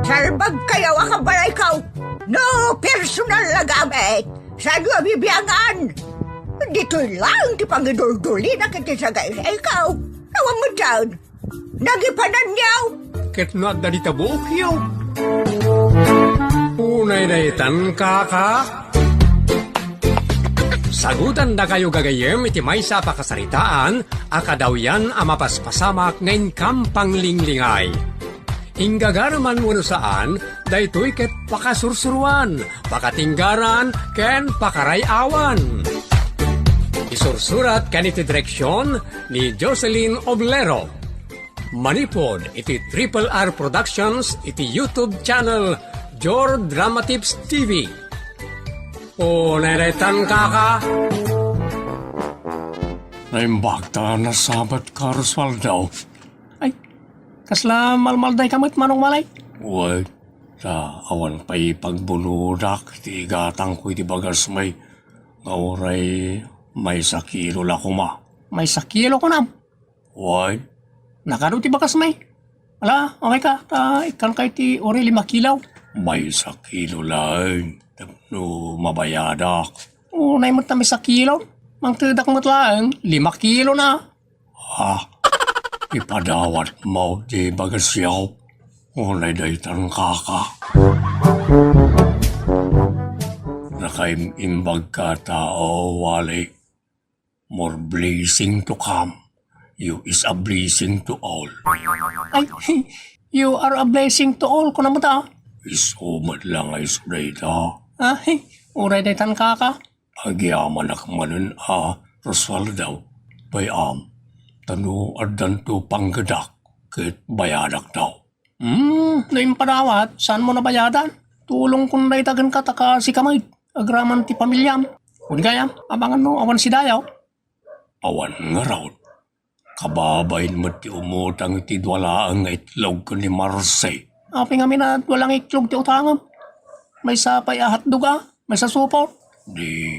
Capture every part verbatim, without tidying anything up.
Salbagkayo a kabalayko. No personal a gamit, saanyo a bibiangan. Ditoy laeng ti pangiduldulina iti sagaysayko. Awan met daan. Nagipananyo. Ket no adda dita buokyo. Unay daytan, kaka. Sagutandakayo gagayyem iti maysa a pakasaritaan a kadawyan a mapaspasamak nga inkam panglinglingay. Inggagareman wenno saan, daytoy ket pakasursuroan, pakatinggaran, ken pakaray-awan. Isursurat ken iti direksion ni Jocelyn Oblero. Manipud iti Triple R Productions iti YouTube channel Jor Dramatips T V. Unay daytan, kaka. Naimbag ta nasabat ka, Rosualdo. Ay, kasla malmaldayka met, Manong Walay? Wen, ta awan pay pagbunodak iti igatangko iti bagasmi nga uray maysa kilo la koma. Maysa kilo kunam? Wen. Nagadu ti bagasmi? Ala, okay ka, ta ikkanka iti uray lima kilo. Maysa kilo laeng tapno mabayadak. Unay met ta maysa kilo. Mangtedak met laeng, lima kilo na. Ha? Ipadawatmo ti bagasyo? Unay daytan, kaka. Nakaim-imbag ka tao, Wali. More blessing to come. You is a blessing to all. Ay, you are a blessing to all, kunam ta. Isu met la nga isu dayta. Ay, uray daytan, kaka. Agyamanak manen a, Rosualdo, bay-am, ta no addanto panggedak ket bayadakto. Hmm, no impadawat, saanmo nabayadan? Tulongkon dayta kenka ta kasika met, agraman ti pamiliam. Wen gayam, abangan no awan sidayo. Awan ngarud. Kababain met ti umutang iti dua laeng nga itlog ken ni Marcy. Apay ngamin a dua laeng nga itlog ti utangem? Maysa pay a hotdog a, maysa supot. Di,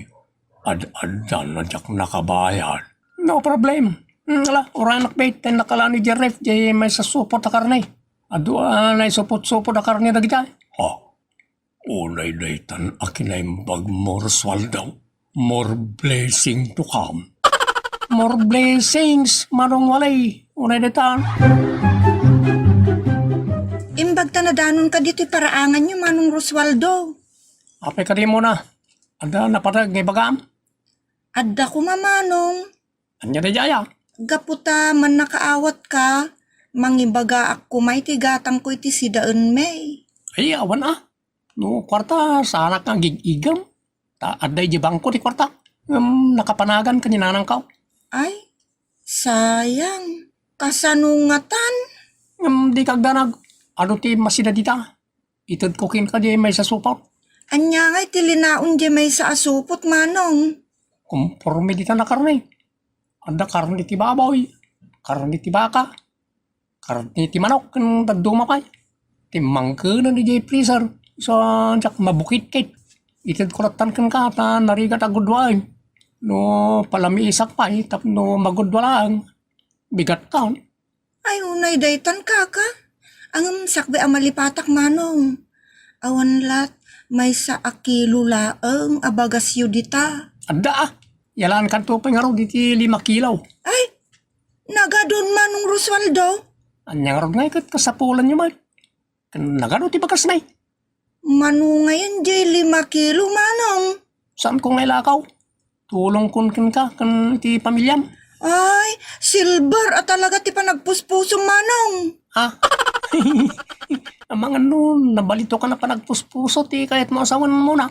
ad-addan a diak nakabayad. No problem. Hmm, ala, urayanak, bet, ta innak la ni Jerry, di maysa supot a karne. Adu a naisupot-supot a karne dagita. Ha? Unay daytan a kinaimbagmo, Rosualdo. More blessing to come. More blessings, Manong Walay. Unay daytan. Imbag ta nadanonka ditoy paraanganyo, Manong Rosualdo. Apay kadi muna? Adda napadag nga ibagam? Adda koma, Manong. Ania daydiay a? Gapu ta mannakaawatka, mangibagaak koma iti gatangko iti sidaenmi. Ay, awan a. No kuarta, saanak nga agig-igem. Ta adda idiay bangko ti kuarta. Ngem nakapanagan ken ni nanangko. Ay, sayang. Kasano ngatan? Ngem dika agdanag. Adu ti masida dita. Itedko kenka diay maysa supot. Ania ngay ti linaon diay maysa a supot, Manong? Konforme dita a karne. Adda karne ti baboy, karne ti baka, karne ti manok, ken dadduma pay. Timmangkenen idiay freezer, isu a diak mabukitkit. Itedko lattan kenka ta narigat a gudwaen. No palamiisak pay tapno magudwa laeng, bigatkan. Ay, unay daytan, kaka. Ngem sakbay a malipatak, Manong. Awan lat, maysa a kilo laeng a bagasyo dita. Adda a. Yalankanto pay ngarud iti lima kilo. Ay, nagadun, Manong Rosualdo. Ania ngarud ngay ket kasapulanyo met? Ken nagadu ti bagasmi? Mano ngayen diay lima kilo, Manong? Saanko nga ilakaw? Tulongkon kenka ken iti pamiliam. Ay, silver a talaga ti panagpuspusom, Manong. Ha? Amangan no, nabalitokan a panagpuspuso ti kayatmo a sawen muna.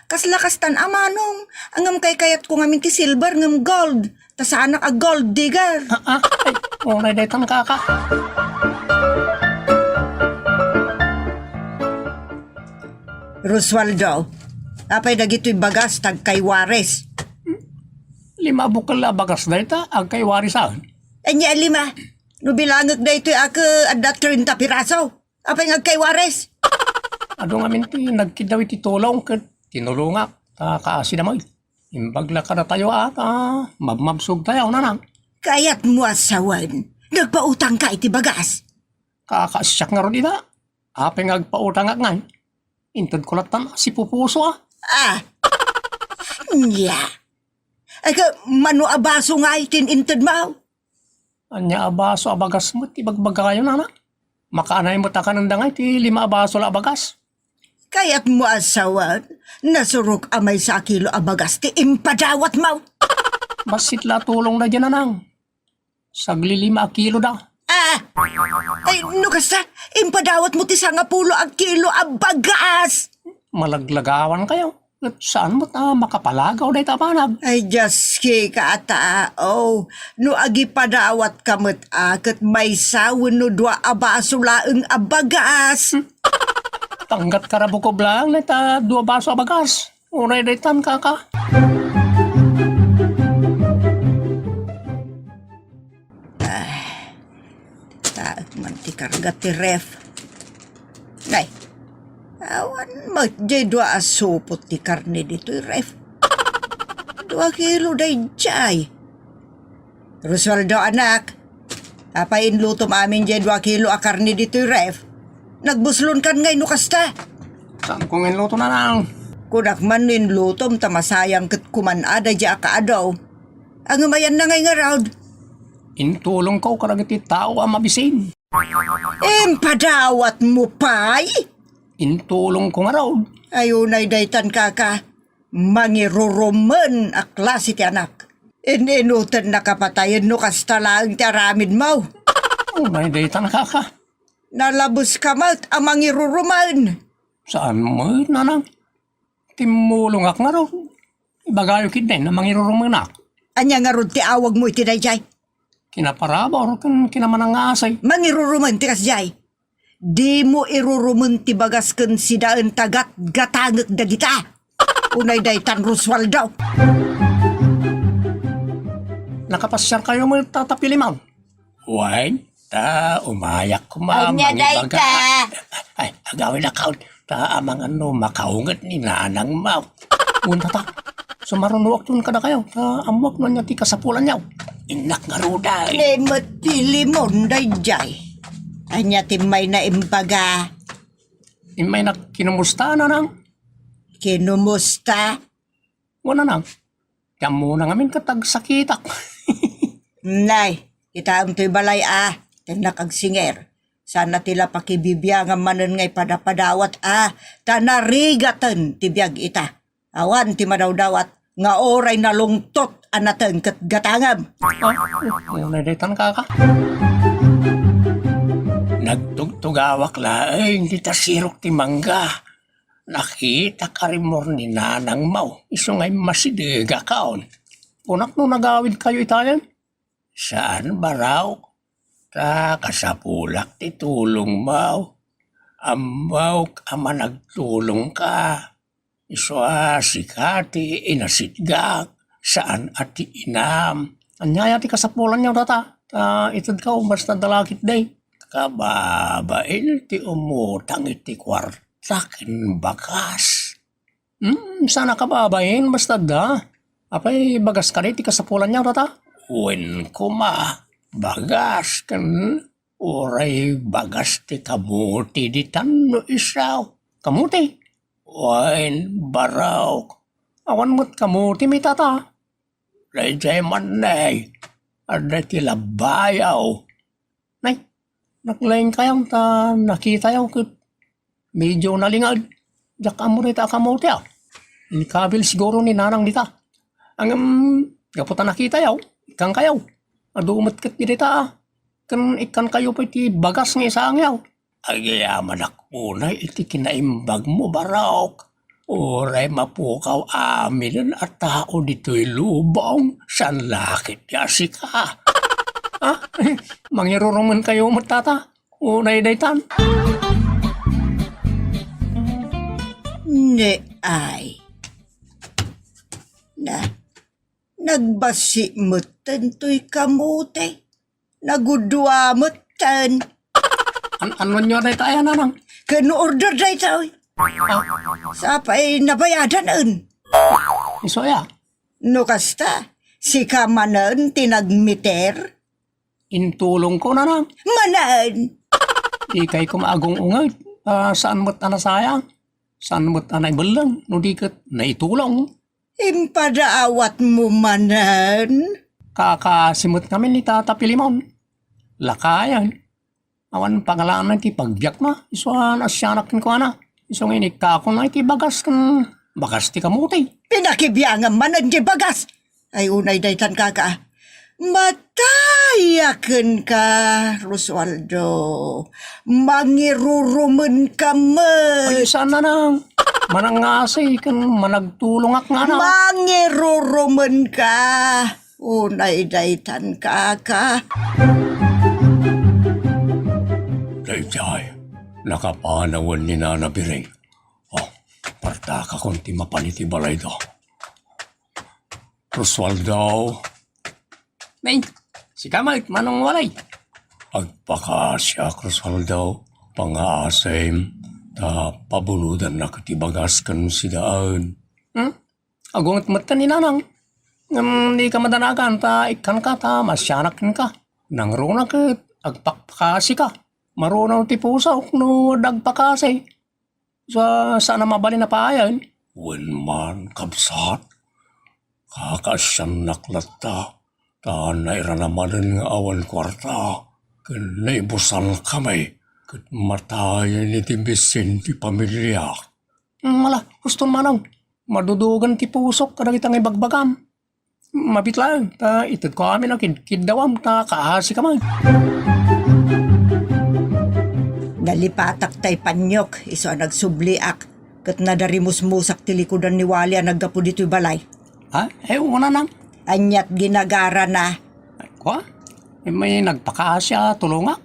Kasla kastan a, Manong. Ngem kaykayatko ngamin ti silver ngem gold. Ta saanak a gold digger. Ah, ah, ay, unay daytan, kaka. Rosualdo, apay dagitoy bagas ta agkaywaris? Lima a bukel a bagas dayta, agkaywaris a. Ania a lima? No bilangek daytoy a ke adda treinta piraso. Apay nga agkaywaris? Adu ngamin ti nagkiddaw iti tulong ket tinulongak ta kaasida met. Imbag la kadatayo a ta mabmabsogtayo, nanang. Kayatmo a sawen, nagpautangka iti bagas? Kakaasiak ngarud ita. Apay nga agpautangak ngay? Intedko lattan a sipupuso a. Ah. Nya. Ay ka, mano a baso ngay ti intedmo? Ania a baso a bagas met ti bagbagayo, nanang? Makaanay met a kanenda ngay ti lima a baso la a bagas. Kayatmo a sawen, nasurok a maysa a kilo a bagas ti impadawatmo. Bassit la a tulong daydiay, nanang. Saglilima a kilo da. Ah! Ay, no kasta, impadawatmo ti sangapulo a kilo a bagas. Malaglagawan kayo. Ket saan met a makapalagaw dayta a banag? Ay, Dios, kika a tao. No agipadawatka met a ket maysa wenno dua a baso laeng a bagas. Hmm. Panggatka ra bukob laeng dayta dua baso a bagas. Uray daytan, kaka. Ay, taek man ti karga ti ref. Nay, awan met jay dua a supot ti karne ditoy ref. Dua kilo dayjay. Rosualdo, anak, apay inlutom amin jay dua kilo a karne ditoy ref? Nagbuslon kan ngay no kasta? Saan ko nga inluto, nanang? Kunak man no inlutom ta masayang ket kuman a dayjay a kaado. Angem ayanna ngay ngarud? Intulongko kadagiti tao a mabisin. Impadawatmo pay? Intulongko ngarud. Ay, unay daytan, kaka. Mangirurumen a klase ti anak. In-inuten nakapatayen no kasta laeng ti aramidmo. Unay daytan, kaka. Nalabeska met a mangirurumen. Saan met, nanang? Timmulongak ngarud. Ibagayo ketdi a mangirurumenak. Ania ngarud ti awagmo iti dayjay? Kinaparabur ken kinamanangngaasi. Mangirurumen ti kasjay. Dimo irurumen ti bagas ken sidaen ta gatgatangek dagita. Unay daytan, Rosualdo. Nakapasiarkayo met, Tata Pilimon? Wen, ta umayak koma. Ania mangibaga dayta? Ay, agawidakon. Ta amangan no makaunget ni nanangmo. Wen, tata. Sumarunoak ton kadakayo. Ta ammoak no ania ti kasapulanyo. Innak ngarud ay. Ni met Pilimon dayjay. Ania ti mayna imbaga? Immaynak kinumusta, nanang? Kinumusta? Wen, nanang. Ti ammona ngamin ket agsakitak. Nay, kitaem toy balay a, tennak agsinger. Sana ti la pakibibiangam manen nga ipadapadawat a, ta narigaten ti biag ita. Awan ti madawdawat nga uray nalungtot a nateng ket gatangem. Ah, unay daytan, kaka. Nagtugtugawak laeng dita sirok ti mangga. Nakitak a rimmuar ni nanangmo, isu nga immasidegakon. Kunak no nagawidkayo itayen? Saan, barok. Ta kasapulak ti tulongmo. Ammok a managtulongka. Isu a sika ti inasitgak, saan a ti inam. Ania aya ti kasapulanyo, tata? Ta itedko, basta adda la ketdi. Kababain ti umutang iti kuarta ken bagas. Hmm, saan a kababain, basta adda. Apay, bagas kadi ti kasapulanyo, tata? Wen koma, bagas ken uray bagas ti kamuti ditan no isu. Kamuti? Wen, barok. Awan met kamuti, mi tata. Dayjay man, nay. Adda ti labbayaw. Nay, naglaingkayo ta nakitayo ket medio nalinged. Diak ammo dayta a kamuti a. Inkabil siguro ni nanang dita. Ngem, gapu ta nakitayo, ikkankayo. Adu met ketdi dayta a. Ken ikkankayo pay ti bagas nga isaangyo. Agyamanak unay iti kinaimbagmo, barok. Uray mapukaw aminen a tao ditoy lubong, saan la ketdi a sika. Ha? Mangirurumenkayo met, tata? Unay daytan? Ne ay. Na, nagbassit metten toy kamuti. Nagudua metten. An-, anonyo dayta aya, nanang? Ken order dayta, oy. Ah. Sapay nabayadanen. Isu aya? No kasta, sika manen ti nagmiter? Intulongko, nanang. Manen! Dikay koma agung-unget. Ta saan met a nasayang, saan met a naibelleng, no di ket naitulong. Impadaawatmo manen? Kakaasi met ngamin ni Tata Filemon. Lakayen. Awan pangalaanna iti pagbiagna, isu a naasianak kenkuana. Isu nga inikkakona iti bagas ken bagas ti kamuti. Pinakibiangam manen ti bagas. Ay, unay daytan, kaka. Mataya kenka, Rosualdo. Mangirurumenka met. Ay, saan, nanang? Manangasay ken managtulongak nga anak. Mangirurumenka. Unay daytan, kaka. Daydiay, nakapanawen ni Nana Biring. Oh, partakakon ti mapan iti balayda. Rosualdo. Nay, sika met, Manong Walay. Agpakaasiak, Rosualdo. Pangaasim, ta pabunodannak ti bagas ken sidaen. Hmm? Agunget met ken ni Nanang. Ngem dika madanagan ta ikkanka ta maasianak kenka. Nangruna ket agpakpakasika. Marunaw ti pusok no adda agpakasi. Sa, saan a mabalin a paayen? Wen man, kabsat. Kakaasiannak latta, ta nairana manen nga awan kuarta, ken naibusankami, ket matayen iti bisin ti pamiliak. Mala, huston manong, madudugan ti pusok kadagita nga ibagbagam. Mabit laeng, ta itedko amin a kidkiddawam, ta kaasika man. Nalipatak tay paniok, isu a nagsubliak, ket nadarimusmusak ti likudan ni Wali a naggapu ditoy balay. Ha? Eh, una nang. Aniat ginagarana? Kua? Eh, may nagpakaasi a tulongak.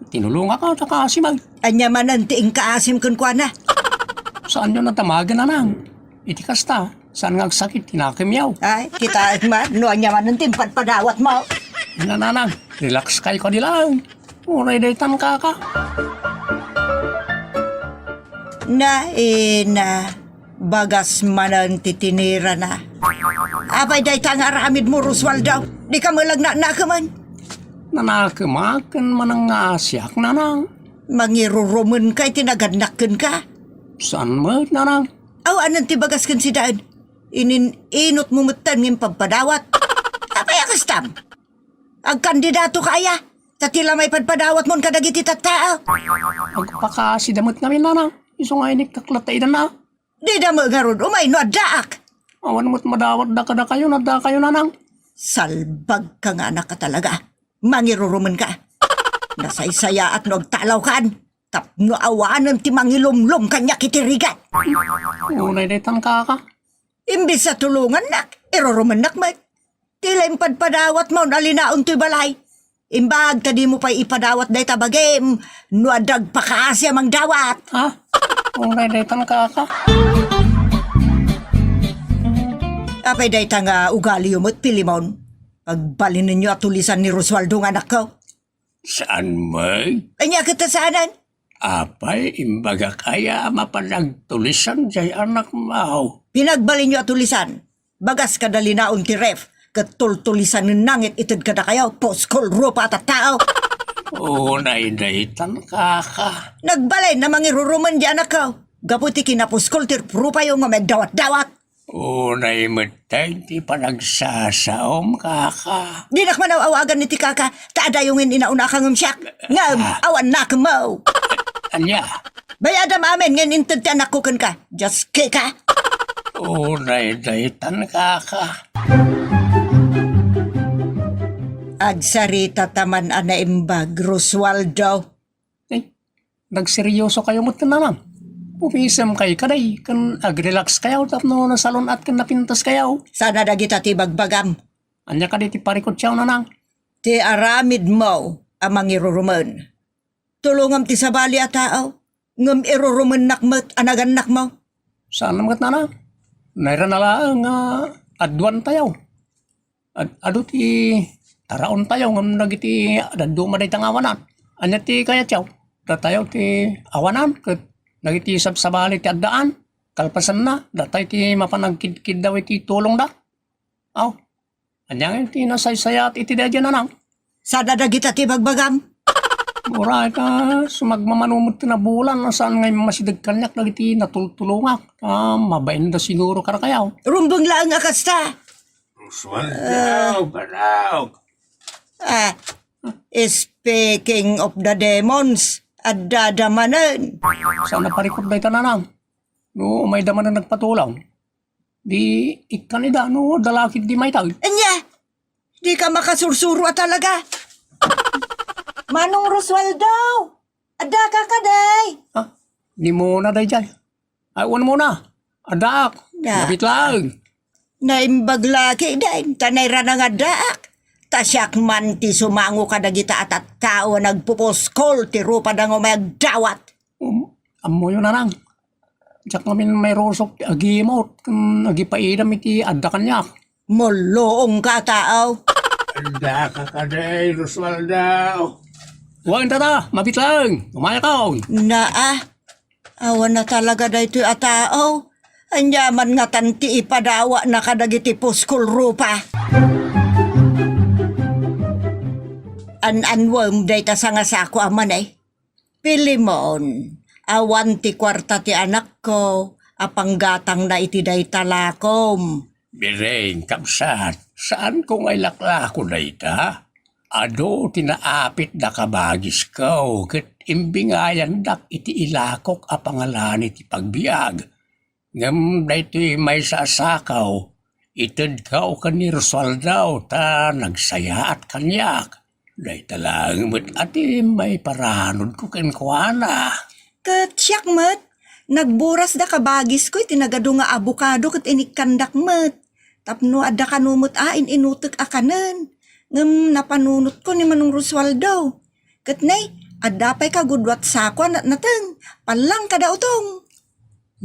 Tinulongak a ta kaasi man. Ania manen ti inkaasim kenkuana? Saanyo nadamagen, Nanang? Iti kasta, saan nga agsakit ti nakemyo? Ay, kitaem man, no ania manen ti impadpadawatmo. Ina, Nanang, relax kayo kadi laeng. Uray daytan, kaka. Na, ina, bagas manen ti tinirana. Apay dayta nga aramidmo, Rosualdo? Dika met la nakemen? Nanakemak ken manangaasiak, Nanang. Mangirurumenka iti nagannak kenka? Saan met, Nanang. Awanen ti bagas ken sidaen. Inin-inutmo metten nga impadpadawat. Apay a kastam? Agkandidatoka aya? Ta ti la maipadpadawatmon kadagiti tattao. Agpakaasida met ngamin, Nanang. Isu nga inikkak latta idanna. Dida met ngarud, umay no addaak. Awan met madawatda kadakayo no addakayo, Nanang. Salbagka nga anak a talaga. Mangirurumenka. Nasaysayaat no agtalawkan. Tapno awanen ti mangilumlom kaniak iti rigat. Unay daytan, kaka. Imbes a tulongannak, irurumennak met. Ti la impadpadawatmo no a linaon toy balay. Imbag ta dimo pay ipadawat dayta bagim no adda agpakaasi a mangdawat. Ha? Uray daytan, kaka. Apay dayta nga ugaliyo met, Filemon? Pagbalinenyo a tulisan ni Rosualdo nga anakko. Saan met? Ania ket ta saanen? Apay, imbagak aya a mapan agtulisan jay anakmo? Pinagbalinyo a tulisan. Bagas kada linaon ti ref, ket tultulisanen nangit ited kadakayo, puskol rupa a tattao. Unay daytan, kaka. Nagbalin a mangirurumen di anakko. Gapu ti kinapuskol ti rupayo nga maigdawatdawat. Unay metten ti panagsasaom, kaka. Dinak man aw-awagan iti kaka, ta adayo ngin inaunaka ngem siak. Ngem, ah, awan nakemmo. Ania? Bayadam amin ngin inted ti anakko kenka. Just kika. Unay daytan, kaka. Agsarita ta man a naimbag, Rosualdo. Eh, nagseryoso kayo met ken Nanang. Pumisem kayo kadi, ken agrelax kayo tapno nasalun-at ken napintas kayo. Sana dagita ti bagbagam. Ania kadi ti parikut siya, Nanang? Ti aramidmo a mangirurumen. Tulongam ti sabali a tao, ngem irurumennak met a nagannakmo. Saan met, Nanang? Nairana laeng nga aduan tayo. Ad-, adu ti taraon tayo ngem dagiti dadduma dayta nga awanan. Ania ti kayatyo? Datayo ti awanan ket dagiti sabsabali ti addaan. Kalpasanna, datayo ti mapan agkidkiddaw iti tulongda. Aw, ania ngay ti nasaysayaat iti daydiay, Nanang? Sada dagita ti bagbagam. Uray ta, sumagmamano met ti nabulan, saan nga immasideg kaniak dagiti natultulongak. Ah, mabainda siguro kadakayo. Rumbeng laeng a kasta. Rosualdo, ah, Barok. Ah, speaking of the demons, adda da manen. Saan a parikut dayta, nanang? No, mayda manen nagpatulong. Di ikkan ida, no, adda la ketdi mayta. Ania? Dika makasursuro a talaga. Manong Rosualdo, addaka kadi? Ah, ni Mona daydiay. Ay, wen Mona, addaak. Da. Mabit laeng. Naimbag la ketdin, ta nairana nga addaak. Ta siak man ti sumango kadagita a tattao a nagpupuskol ti rupada nga umay agdawat. Um, ammoyo, nanang. Diak ngamin mairusok ti agimot ken agipaidam iti adda kaniak. Mulluongka a tao. Addaka kadi, Rosualdo. Wen, tata, mabit laeng. Umayakon. Naa, awan a talaga daytoy a tao. Ania man ngatan ti ipadawana kadagiti puskol rupa? An-anwem dayta sangasako a mani. Pilemon, awan ti kuarta ti anakko a panggatangna iti dayta lakom. Bireng, kabsat, saanko nga ilaklako dayta? Adu ti naapit da kabagisko ket imbingayandak iti ilakok a pangalani ti pagbiag. Ngem daytoy maysa a sakaw, itedko ken ni Rosualdo ta nagsayaat kaniak. Dayta laeng met a ti maiparanudko kenkuana. Ket siak met, nagburasda kabagisko iti nagadu nga abokado ket inikkandak met. Tapno adda kano met a in-inutek a kanen. Ngem napanunotko ni Manong Rosualdo. Ket nay, adda pay kagudua ti sako a natnateng. Pallang kada utong.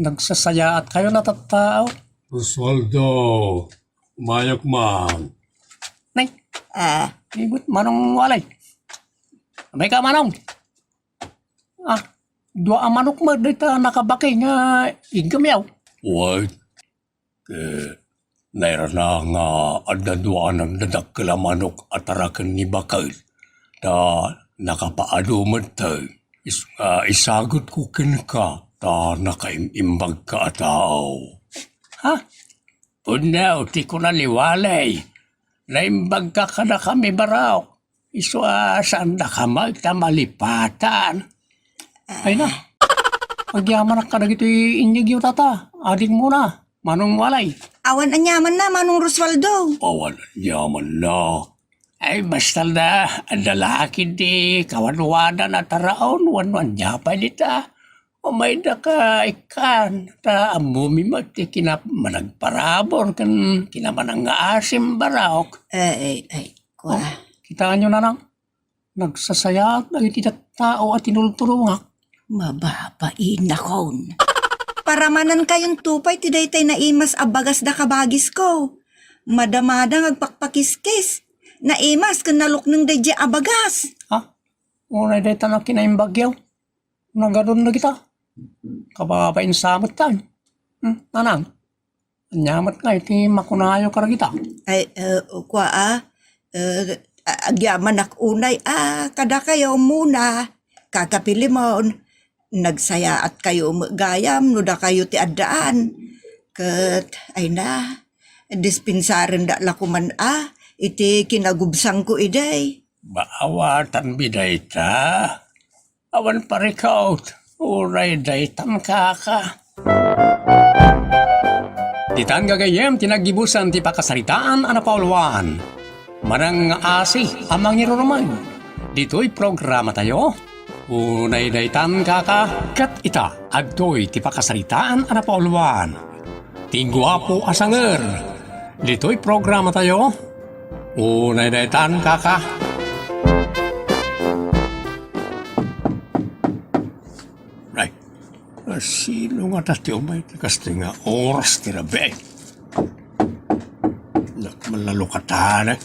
Nagsasayaatkayon a tattao. Rosualdo, umayak man. Nay, ah, ibet Manong Walay. Amayka, Manong? Ah, dua a manok met dayta nakabaki nga iggamyo. Wen, ket nairana nga adda dua a nagdadakkel a manok a taraken ni baket, ta nakapaadu metten. Is-, ah, isagutko kenka ta nakaim-imbagka a tao. Ha? Pudno ti kuna ni Walay. Naimbagka kadakami, Barok. Isu a saandaka met a malipatan. Ay na. Agyamanak kadagitoy inyegyo, tata. Ading Mona, Manong Walay. Awan aniamanna, Manong Rosualdo. Awan aniamanna. Ay, basta da, adda la ketdi kawadwadan a taraon wenno ania pay dita. Umaydaka ikkan, ta ammomi met ti kinamanagparabur ken kinamanangngaasim, Barok. Ay, ay, ay, kua. Oh, kitaenyo, nanang? Nagsasayaat dagiti tattao a tinultulongak. Mababainakon. Paramanan kayonto pay ti daytay naimas a bagas da kabagisko. Madamada nga agpakpakiskis. Naimas ken nalukneng daydiay a bagas. Ha? Unay dayta a kinaimbagyo. Nagadun dagita. Kababain sa met tayo. Hmm, nanang? Ania met nga iti makunayo kadagita? Ay, eh, kua, ah, eh, a-, agyamanak unay, ah, kadakayo Mona, Kaka Pilemon, nagsayaatkayo met gayam no dakayo ti addaan. Ket, ay na, dispensaren da la koman, ah, iti kinagubsangko idi. Baawatan bi dayta. Awan parikut, uray daytan, kaka. Ditan gagayyem ti naggibusan ti pakasaritaan a napauluan. Manangngaasi a mangiruruman. Ditoy programatayo, unay daytan, kaka. Ket ita, adtoy ti pakasaritaan a napauluan. Ti guapo a sanger. Ditoy programatayo, unay daytan, kaka. Ay, sino ngata ti umay ti kastoy nga oras ti rabii? Nak mallalukatan, eh.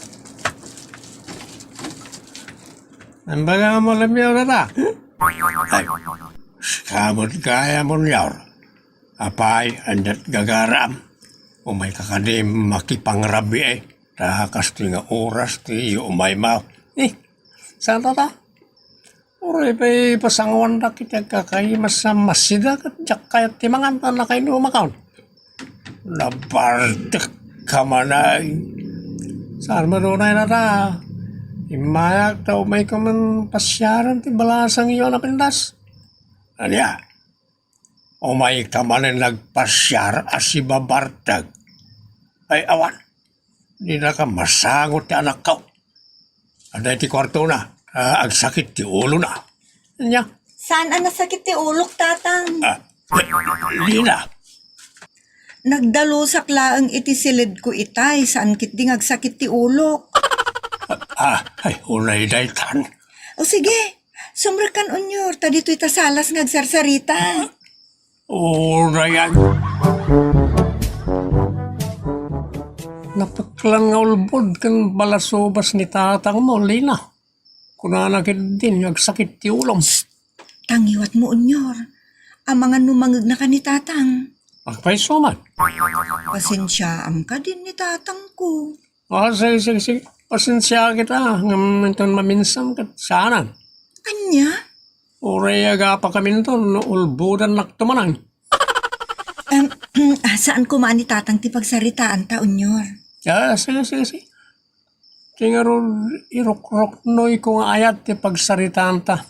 Nagbaga mo lang yun, ata? Ay, sika met gayam, Junior. Apay, andat gagaram? Umayka kadi makipangrabii, eh. Ta kastoy nga oras ti umaymo. Eh, saan ta? Uray pay pasanguandak iti agkakaimas a masida ket diak kayat ti mangan ta nakainumakon. Nabartek ka man ay. Saan met unay nata? Immayak ta umayko man pasiaren ti balasangyo a napintas. Ania? Umayka manen nagpasiar a sibabartek? Ay, awan. Dinaka masango ti anakko. Adda iti kuartona, a, agsakit ti ulona. Ania? Saan a nasakit ti ulok, Tatang? Ah, Lina. Nagdalusak laeng iti silidko itay, saan ketdi nga agsakit ti ulok. Ah, ay, unay daytan. O sige, sumrekkan, Unyor, ta ditoy ta salas nga agsarsarita. Uray a. Napeklan nga ulbod ken balasubas ni tatangmo, Lina. Kunana ketdin nga agsakit ti ulom. Tangiwatmo, Unyor. Amangan no mangegnaka ni tatang. Agpayso man. Pasensiaam kadin ni tatangko. Ah, sige, sige, sige. Pasensiaak ita, ngem inton maminsan ket saanan. Ania? Uray agapakaminton no ulbodannakto manen. Em, ah, saan koma ni tatang ti pagsaritaanta, Unyor? Ah, sige, sige, sige. Ti ngarud, irukruknoyko nga ayat ti pagsaritaanta.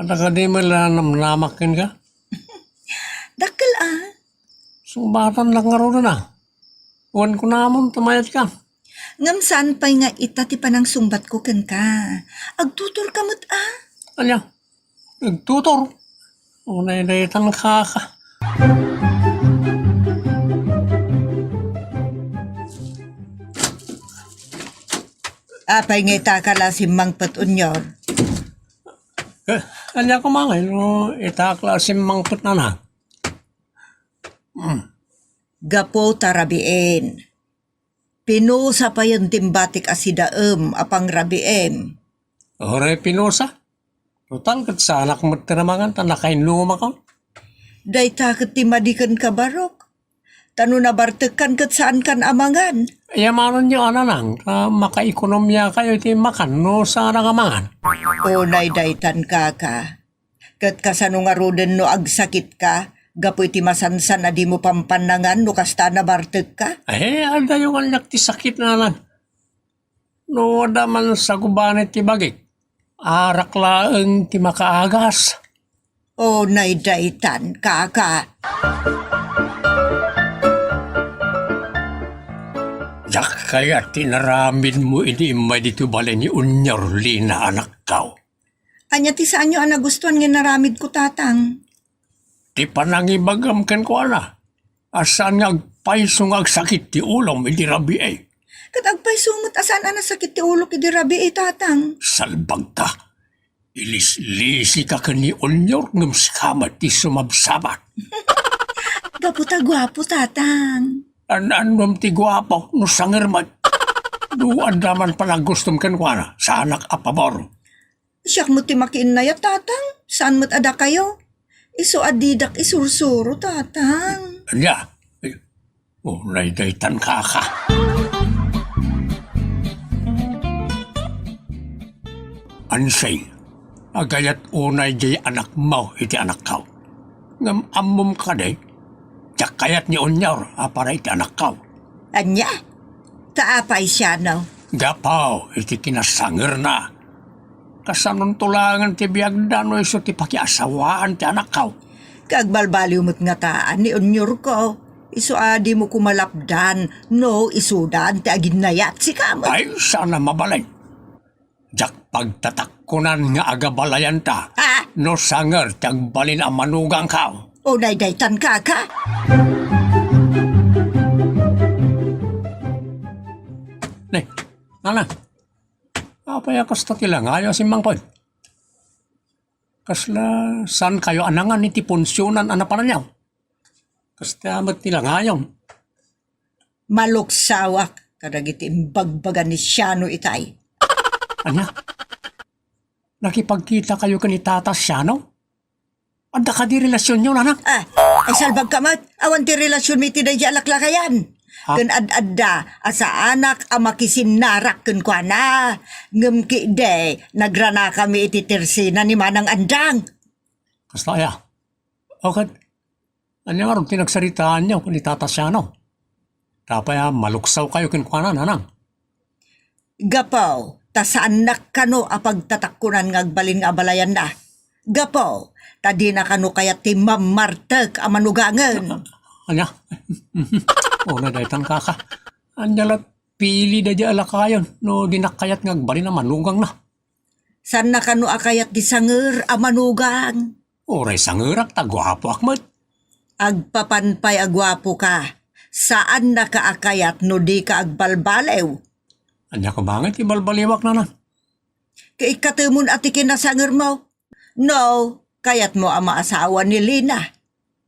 Adda kadi met la namnamak kenka? Dakkel a. Sungbatannak ngaruden a. Wen kunamon ta mayatka. Ngem saan pay nga ita ti panangsungbatko kenka. Agtutorka met a. Ania? Agtutor? Unay daytan kaka. Apay nga ita ka la simmangpet, Unyor? Eh, ania koma ngay no ita ka la simmangpet nana? Hmm. Gapu ta rabiin. Pinusa payen ti imbatik a sidaem a pangrabiim. Uray pinusa? Total ket saanak met ti namangan ta nakainumakon. Dayta ket ti madi kenka, Barok. Ta no nabartekkan ket saankan a mangan. Yamanenyo a nanang, ta makaekonomiakayo iti makan no saanak a mangan. Unay daytan, kaka. Ket kasano ngaruden no agsakitka gapu iti masansan a dimo pampannangan no kasta a nabartekka? Eh, adayo kaniak ti sakit, nanang. No adda man sagubanen ti bagik, arak laeng ti makaagas. Unay daytan, kaka. Diak kayat ti inaramidmo idi immay ditoy balay ni Unyor, Lina, anakko. Ania ti saanyo a nagustuan nga inaramidko, tatang? Ti panangibagam kenkuana a saan nga agpayso nga agsakit ti ulom idi rabii. Ket agpayso met a saan a nasakit ti ulok idi rabii, tatang. Salbagka. Ilislisika ken ni Unyor ngem sika met ti sumabsabat. Gapu ta guapo, tatang. An-annom ti guapo no sanger met. No adda man panagustom kenkuana, saanak a pabor. Siak met ti makiinnayat, tatang. Saan met a dakayo? Isu a didak isursuro, tatang. Ania? Ay, unay daytan, kaka. Ansi, agayat unay jay anakmo iti anakko. Ngem ammom kadi, diak kayat ni Unyor a para iti anakko. Ania? Ta apay siano? Gapu iti kinasangerna. Kasanonto laengen ti biagda no isu ti pakiasawaan ti anakko? Ket agbalbaliw met ngata ni Unyorko. Isu a dimo koma lapdan no isudan ti aginnayat sika met. Ay, saan a mabalin. Diak pagtatakkonan nga agabalayanta. Ah! No sanger ti agbalin a manugangko. Unay daytan, kaka. Ne, nana. Apay a kasta ti langayo a simmangpet? Kasla saankayo a nangan iti punsionan a napananyo? Kasta met ti langayom. Maluksawak kadagiti imbagbaga ni Siano itay. Ania? Nakipagkitakayo ken ni Tata Siano? Adda kadi relasionyo, anak? Ah, ay salbagka met. Awan ti relasionmi iti daydi a laklakayan. Ha? Ken ad-adda a saanak a makisinnarak kenkuana. Ngem ketdi, nagranakami iti tersena ni Manang Andang. Kasta aya? O ket, ania ngarud ti nagsaritaanyo ken ni Tata Siano? Apay a maluksawkayo kenkuana, nanang? Gapu ta saannak kano a pagtatakkunan nga agbalin nga abalayanna. Gapu ta dina kano kayat ti mammartek a manugangen. Ania? Una daytan, kaka. Ania la, pili daydi a lakayon no dinak kayat nga agbalin a manugangna. Saanna kano a kayat ti sanger a manugang? Uray sangerak ta guapoak met. Agpapan pay a guapoka. Saannaka a kayat no dika agbalbaliw. Ania koma ngay ti balbaliwak, nanang? Ket ikkatemon a ti kinasangermo. No, kayatmo a maasawa ni Lina.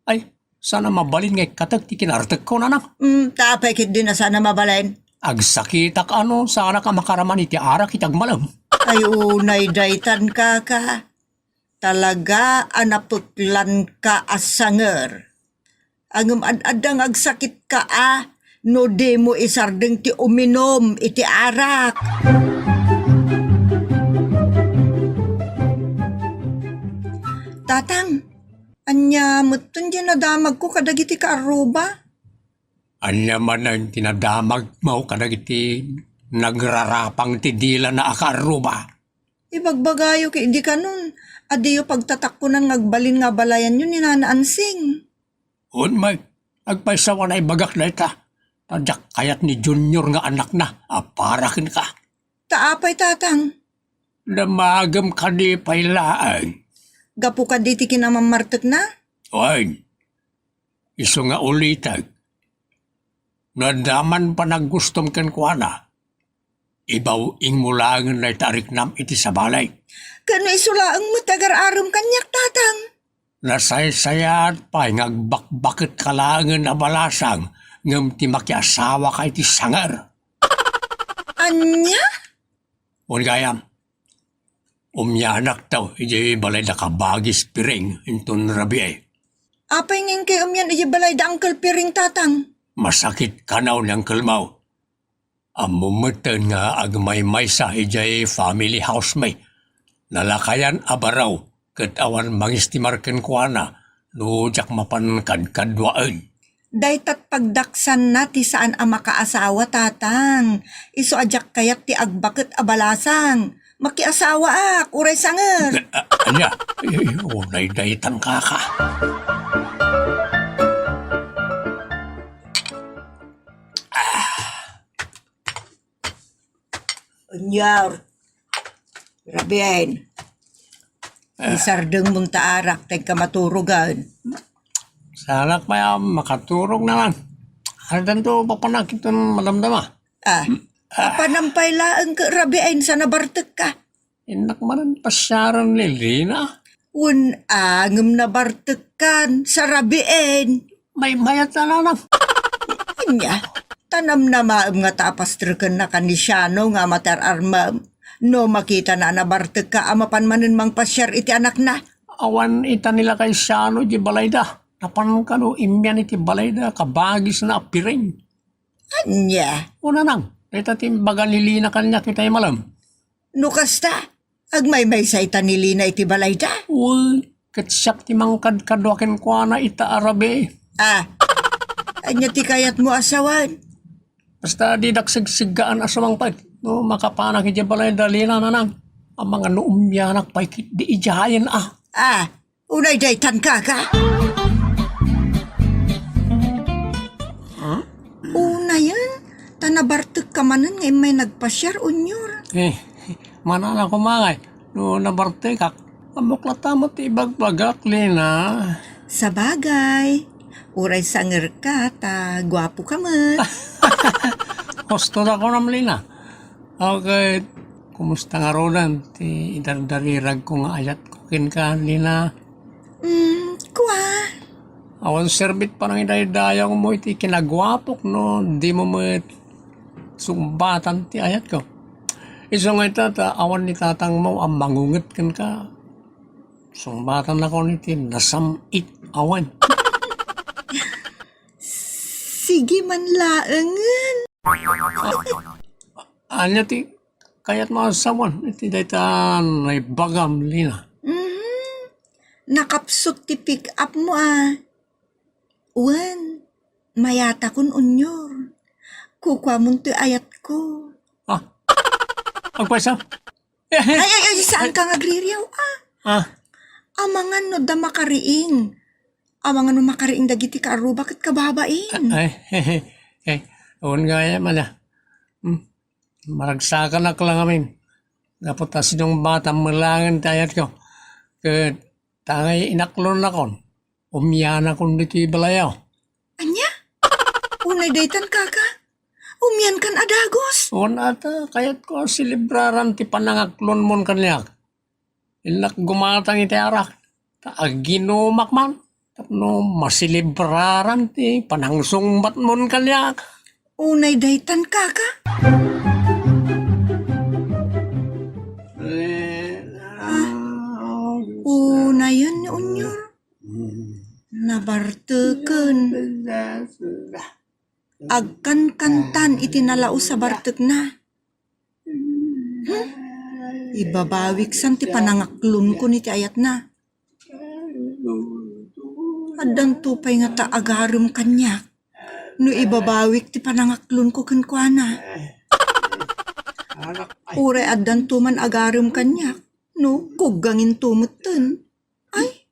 Ay, saan a mabalin nga ikkatek ti kinartekko, nanang? Mm, ta apay ketdi a saan a mabalin? Agsakitak a no saanak a makaraman iti arak iti agmalem. Ay, unay daytan, kaka. Talaga a napeklanka a sanger. Ngem ad-adda nga agsakitka a no dimo isardeng ti uminum iti arak. Tatang, ania metten ti nadamagko kadagiti kaarruba? Ania manen ti nadamagmo kadagiti nagrarapang ti dilana a kaarruba? Ibagbagayo ketdi kanon a diyo pagtatakkunan nga agbalin nga abalayanyo ni Nana Ansing. Wen met, agpayso a naibagak dayta, ta diak kayat ni Junior nga anakna a para kenka. Ta apay, Tatang? Damagem kadi pay laeng. Gapu kadi ti kinamammartekna? Wen, isu nga ulitek. No adda man panaggustom kenkuana, ibaw-ingmo laengen dayta a riknam iti sabali. Ken no isu laeng met ti agar-arem kaniak, Tatang? Nasaysayaat pay nga agbakbaketka laengen a balasang ngem ti makiasawaka iti sanger. Ania? Wen gayam, umianakto idiay balay da Kabagis Piring inton rabii. Apay nga inkay umian idiay balay da Uncle Piring, Tatang? Masakit kano ni uncle mo. Ammom metten nga agmaymaysa idiay family house mi. Nalakayan a baro ket awan mangistimar kenkuana no diak mapan kadkaduaen. Daytat pagdaksanna ti saan a makaasawa, Tatang. Isu a diak kayat ti agbaket a balasang. Makiasawaak, uray sanger. A-, a-, ania? Ay, ay, unay daytan, kaka. Ania, rabiin. Ah. Isardengmon ta arak, ta inka maturogan. Saanak pay a makaturog naman. Addanto papanak iton madamdama. Ah, ah. Apanam pay laeng ket rabiin sa nabartekka. Innak manen pasiaren ni Lina. Wen, a, ngem nabartekkan sa rabiin. Maymayat a nanang. Ania, ta namnamaem nga ta apastrekenna ken ni Siano nga amatar-armem. No makitana a nabartekka a mapan manen mangpasiar iti anakna. Awan ita ni lakay Siano iti balayda. Napan kano immian iti balayda, kabagisna a Piring. Ania? O nanang, dayta ti imbaga ni Lina kaniak itay malem. No kasta, agmaymaysa ita ni Lina iti balayda? Uy, ket siak ti mangkadkadua kenkuana ita a rabii. Ah, ania ti kayatmo a sawen? Basta didak sigsiggaan a sumangpet no makapanak idiay balayda, Lina, nanang. Amangan no umianak pay ketdi idiayen a. Ah, Unay daytan, kaka? Huh? Unayen, ta nabartekka manen nga immay nagpasiar, Unyor. Eh, manana koma ngay, no nabartekak, ammok latta met ti ibagbagak, Lina. Sabagay, uray sangerka, ta guapoka met. Husto ta kunam, Lina. Okay, kumusta ngaruden ti idardariragko nga ayatko kenka, Lina? Mm, kua? Awan serbit panangidaydayawmo iti kinaguapok no dimo met sungbatan ti ayatko. Isu nga ita, ta awan ni tatangmo a mangunget kenka. Sungbatannakon iti nasam-it awan. Tigi man laengen. Ania ti kayatmo a sawen iti dayta naibagam, Lina? Mhm. Nakapsut ti pick-up mo, a. Wen, mayatakon, Unyor. Kukuamon ti ayatko. Ah, agpayso? Ay, ay, ay, saan ka nga agririaw, a? Ah. Amangan no adda makariing. Amangan no makariing dagiti kaarruba ket kababain. Ay, ay, ay, ay. Wen gayam, ala. Hmm. Maragsakanak la ngamin. Gapu ta sinungbatam met laengen ti ayatko. Ket ta ngay inaklonnakon, umianakon ditoy balayo. Ania? Unay daytan, kaka? Umiankan a dagus? Wen, ata, kayatko a selebraran ti panangaklonmon kaniak. Innak gumatang iti arak, ta aginumak man tapno maselebraran ti panangsungbatmon kaniak. Unay daytan, kaka? Ah, unayen ni Unyor. Nabarteken. Agkankantan iti nalaus a bartekna. Hmm. Ibabawiksan ti panangaklonko iti ayatna. Addanto pay ngata agarem kaniak no ibabawik ti panangaklonko kenkuana. Uray addanto man agarem kaniak no kugganginto metten. Ay,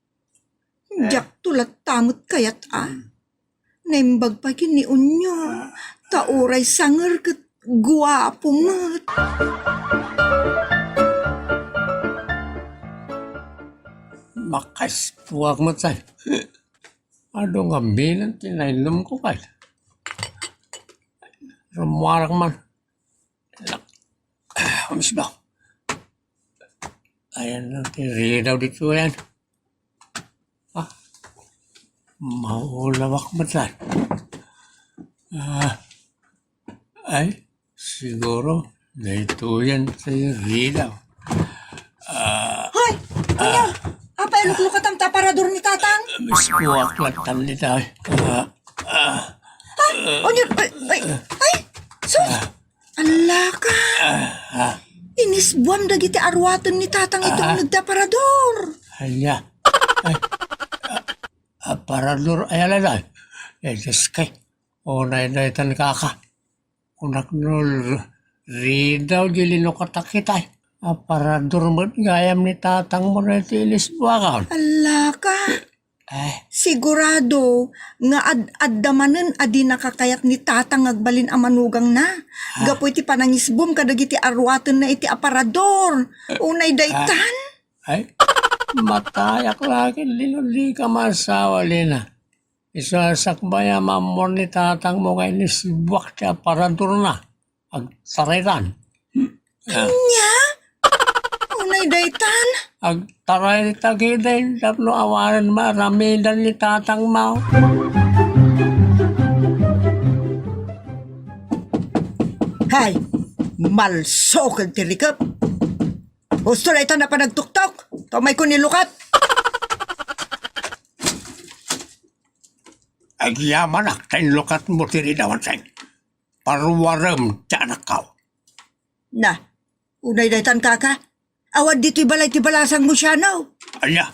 diakto latta met kayat a. Naimbag pay ken ni Unyor, ta uray sanger ket guapo met. Makaispuak met say. Adu nga bilen ti nainumko kay. Rummuarak man. Nak-, ah, umis ba? Ayan lang ti ridaw dito yan. Ah, maulawak man saan. Ah, ay, siguro, daytoyen ti ridaw. Ah, Hoy! Kuya! Apay a luklukatam ta aparador ni Tatang? Miskuak lang tan dita. Ah, ah, Ay! Onyol! Ay! Ay! Ay! Sus! Ala ka! Ah, ah. Inisbuam dagiti aruaten ni Tatang iti Ah. uneg ti aparador. Anya? Ay, ah, aparador, ay, ala, ala. Eh, Diyos kay, unay na itan kaka. Kunak no r-, ridaw di linukatak itay. Aparador met gayam ni Tatang mo na iti inisbuakan. Ala ka! Eh. Sigurado nga ad-, adda manen a di nakakayat ni Tatang nga agbalin a manugangna. Ah. Gapu iti panangisbum kadagiti aruatenna iti aparador. Eh, unay ah. Daytan. Ay, matayak lakin, Lino, di ka masawa, Lina. Isu a sakbay a maammuan ni Tatang mo nga inisbuak ti aparadorna. Agtaraydan. Ah. Anya? Unay daytan? Agtarayda ketdi tapno awanen maaramidan ni Tatang mo. Hay, malsok ti rikep. Husto daytan a panagtuktok. Tumayko ni lukat. Agyamanak ta inlukatmo ti ridaw, Anseng. Paruarem ti anakko. Na, unay daytan kaka. Awan ditoy balay ti balasangmo, Siano. Ania?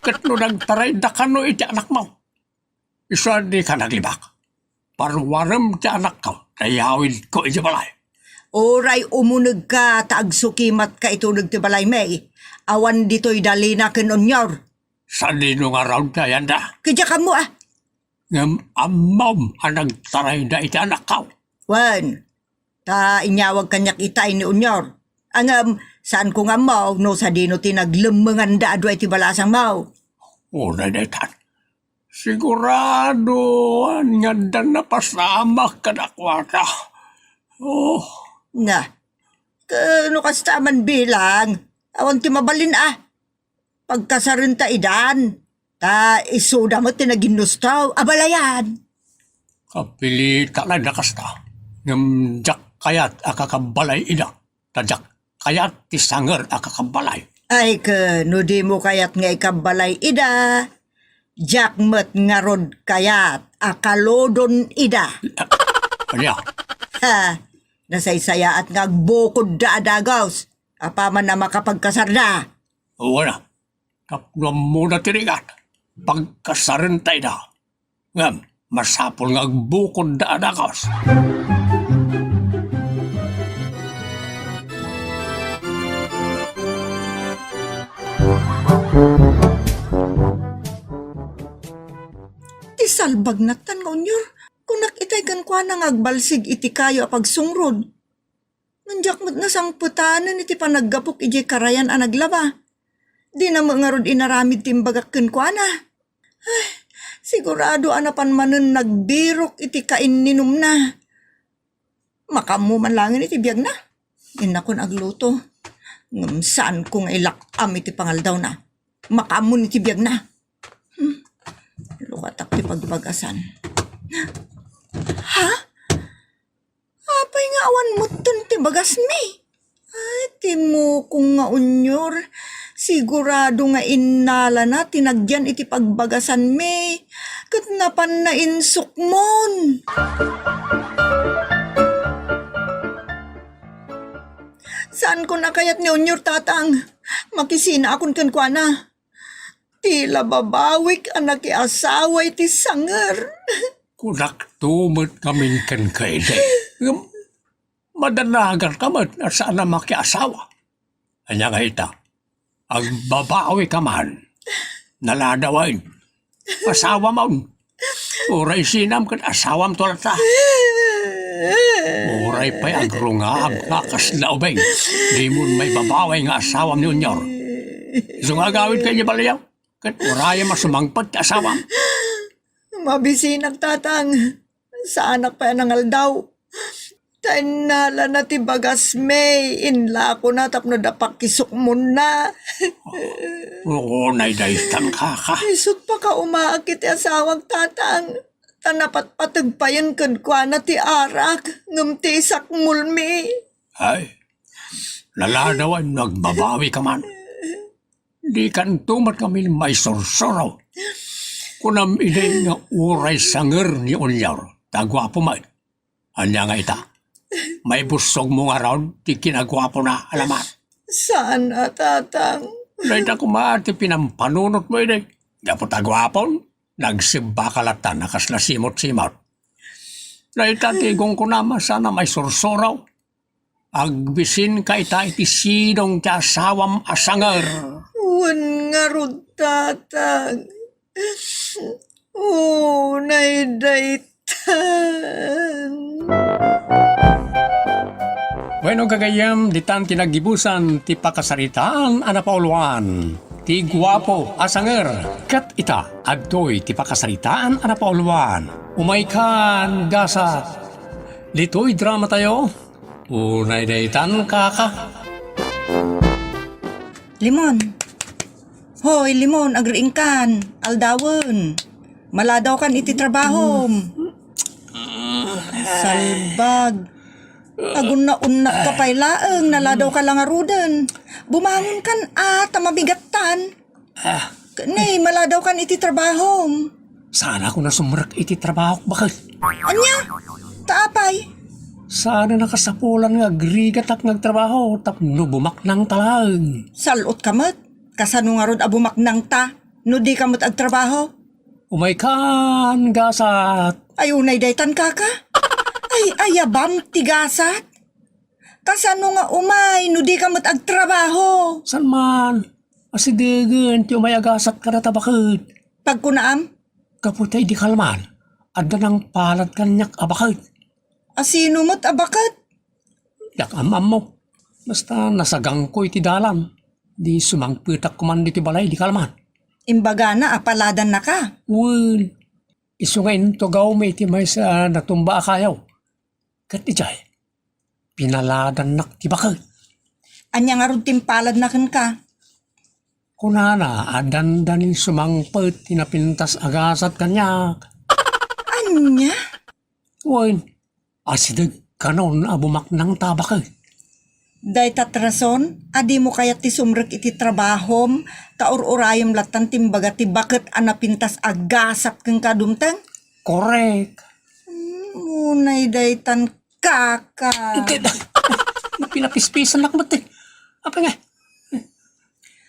Ket no nagtarayda kano iti anakmo, isu a dika naglibak. Paruarem ti anakko, ta iyawidko iti balay. Uray umunegka ta agsukimatka iti uneg ti balaymi. Awan ditoy da Lina ken Unyor. Sadino ngarud ti ayanda? Ket diak ammo, a. Ngem ammom a nagtarayda iti anakko. Wen, ta inyawag kaniak itay ni Unyor. Ngem, saanko nga ammo no sadino ti naglemmenganda a dua iti balasangmo. Unay daytan. Sigurado nga adda napasamak kadakuada. Oh. Na, ket no kasta man bilang, awan ti mabalin a. Pagkasarenta idan, ta isuda met ti naginnustaw a balayan. Kapilitan a kasta, ngem diak kayat a kakabalay ida, ta diak kayat ti sanger a kakabalay. Ay, ket no dimo kayat nga ikabalay ida, Diak met ngarud kayat a kaludon ida. Ania? Ha, nasaysayaat nga agbukod da a dagus. Apaman a makapagkasarda. Wen a, tapno ammona ti rigat, pagkasarenta ida. Ngem, masapul nga agbukod da a dagus. Ti salbag nattan nga unyor, kunak itay kenkuana nga agbalsig iti kayo a pagsungrod. Ngem diak met nasangpetanen iti panaggapok idiay karayan a naglaba. Dina met ngarud inaramid ti imbagak kenkuana. Ay, sigurado a napan manen nagbirok iti kainninumna. Makaammo man laengen iti biagna. Innakon agluto. Ngem saanko nga ilak-am iti pangaldawna. Makaammo iti biagna. Hmm. Lukatak ti pagbagasan. Ha? Apay nga awan metten ti bagasmi? Ay, ti mukong nga unyor. Sigurado nga innalana ti nagyan iti pagbagasanmi. Ket napanna insukmon. Saanko a kayat ni unyor, tatang. Makisinaakon kenkuana. Ti la babawik a nakiasawa iti sanger. Kunakto met ngamin kenka idi. Ngem madanaganka met a saan a makiasawa. Ania nga ita? Agbabawika man. Naladawen. Asawamon. Uray sinam ket asawamto latta. Uray pay agrungab nga kasla ubing. Dimon maibabawi nga asawam ni Unyor. Isu nga agawidka idiay baliyo. Ket urayem a sumangpet ti asawam. Mabisinak, tatang. Saanak pay a nangaldaw. Ta innalana ti bagasmi, inlakona tapno da pakisukmonna. Unay daytan, kaka. Isut' pakaumaak iti asawak, tatang. Ta napatpateg payen kenkuana ti arak, ngem ti isakmolmi. Ay, naladawen no agbabawika man. Dikanto met ngamin maisursuro. Kunam idi nga uray sanger ni Unyor, ta guapo met. Ania nga ita? Maibussogmo ngarud ti kinaguapona a laman? Saan a, tatang. Dayta koma ti pinampanunotmo idi. Gapu ta guapon, nagsibbaka latta a kasla simot-simot. Dayta ti igungkonam a saan a maisursuro. Agbisinka ita iti sidong ti asawam a sanger. Wen ngarud, tatang. Unay daytan. Bueno, gagayyem, ditan ti naggibusan ti pakasaritaan a napauluan. Ti guapo a sanger. Ket ita, adtoy ti pakasaritaan a napauluan. Umaykan, gasat. Ditoy drama tayo. Unay daytan, kaka. Limon. Hoy, Limon, agriingkan. Aldawen. Maladawkan iti trabahom. Salbag. Agunnaunnak ka pay laeng, naladawka la ngaruden. Bumangonkan a, ta mabigattan. Ah. Ket ni, maladawkan iti trabahom. Saan a ko nasumrek iti trabahok, baket. Ania? Ta apay? Saan a nakasapulan nga agrigatak nga agtrabaho tapno bumaknangta laeng. Sal-otka met. Kasano ngarud a bumaknangta no dika met agtrabaho? Umaykan, gasat. Ay, unay daytan, kaka. Ay, ayabam ti gasat. Kasano nga umay no dika met agtrabaho? Saan man? Asidegen ti umay a gasat kadata, baket. Pagkunaam? Gapu ta idi kalman, adda nangpalad kaniak a baket. Asino met a baket? Diak am-ammo. Basta nasagangko iti dalan, di sumangpetak koman ditoy balay idi kalman. Imbagana a paladannaka? Wen, isu nga intugawmi iti maysa a natumba a kayo. Ket idiay, pinaladannak ti baket. Ania ngarud ti impaladna kenka? Kunana a dandanin sumangpet ti napintas a gasat kaniak. Ania? Wen, asideg kanon a bumaknangta, baket. Dayta ti rason a dimo kayat ti sumrek iti trabahom, ta ur-urayem lattan ti imbaga ti baket a napintas a gasat kenka, dumteng? Korek. Hmm, unay daytan, kaka. Iti, pinapispisanak met, eh. Apay nga?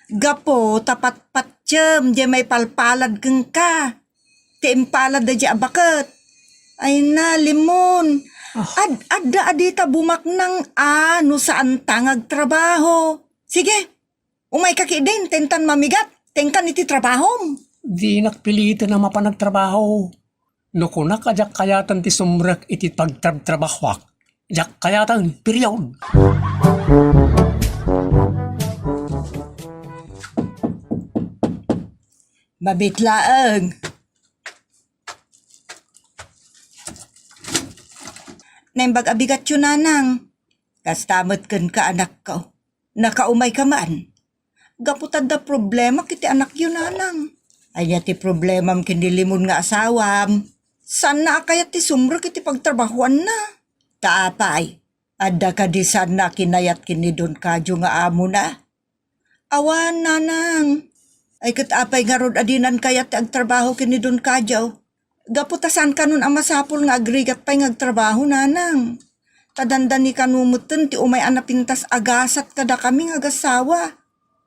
Gapu ta patpatiem diay maipalpalad kenka. Ti impalad daydiay a baket. Ay na, Limon. Ah. Ad-, adda a dita bumaknang a no saanta nga agtrabaho. Sige, umayka ketdin, ta intan mamigat, ta inkan iti trabahom. Dinak piliten a mapan agtrabaho. No kunak a diak kayaten ti sumrek iti pagtrabtrabahoak, diak kayaten, period. Mabit laeng. Naimbag a bigatyo, nanang. Kasta met kenka, anakko. Nakaumayka man. Gapu ta adda problemak iti anakyo, nanang. Ania ti problemam ken ni Limon nga asawam? Saanna a kayat ti sumrek iti pagtrabahoanna. Ta apay, adda kadi saanna a kinayat ken ni Don Kadio nga amona? Awan, nanang. Ay, ket apay ngarud a dinan kayat ti agtrabaho ken ni Don Kadio? Gapu ta saan kanon a masapul nga agrigat pay nga agtrabaho, nanang. Ta dandani kano metten ti umay a napintas a gasat kadakami nga agassawa.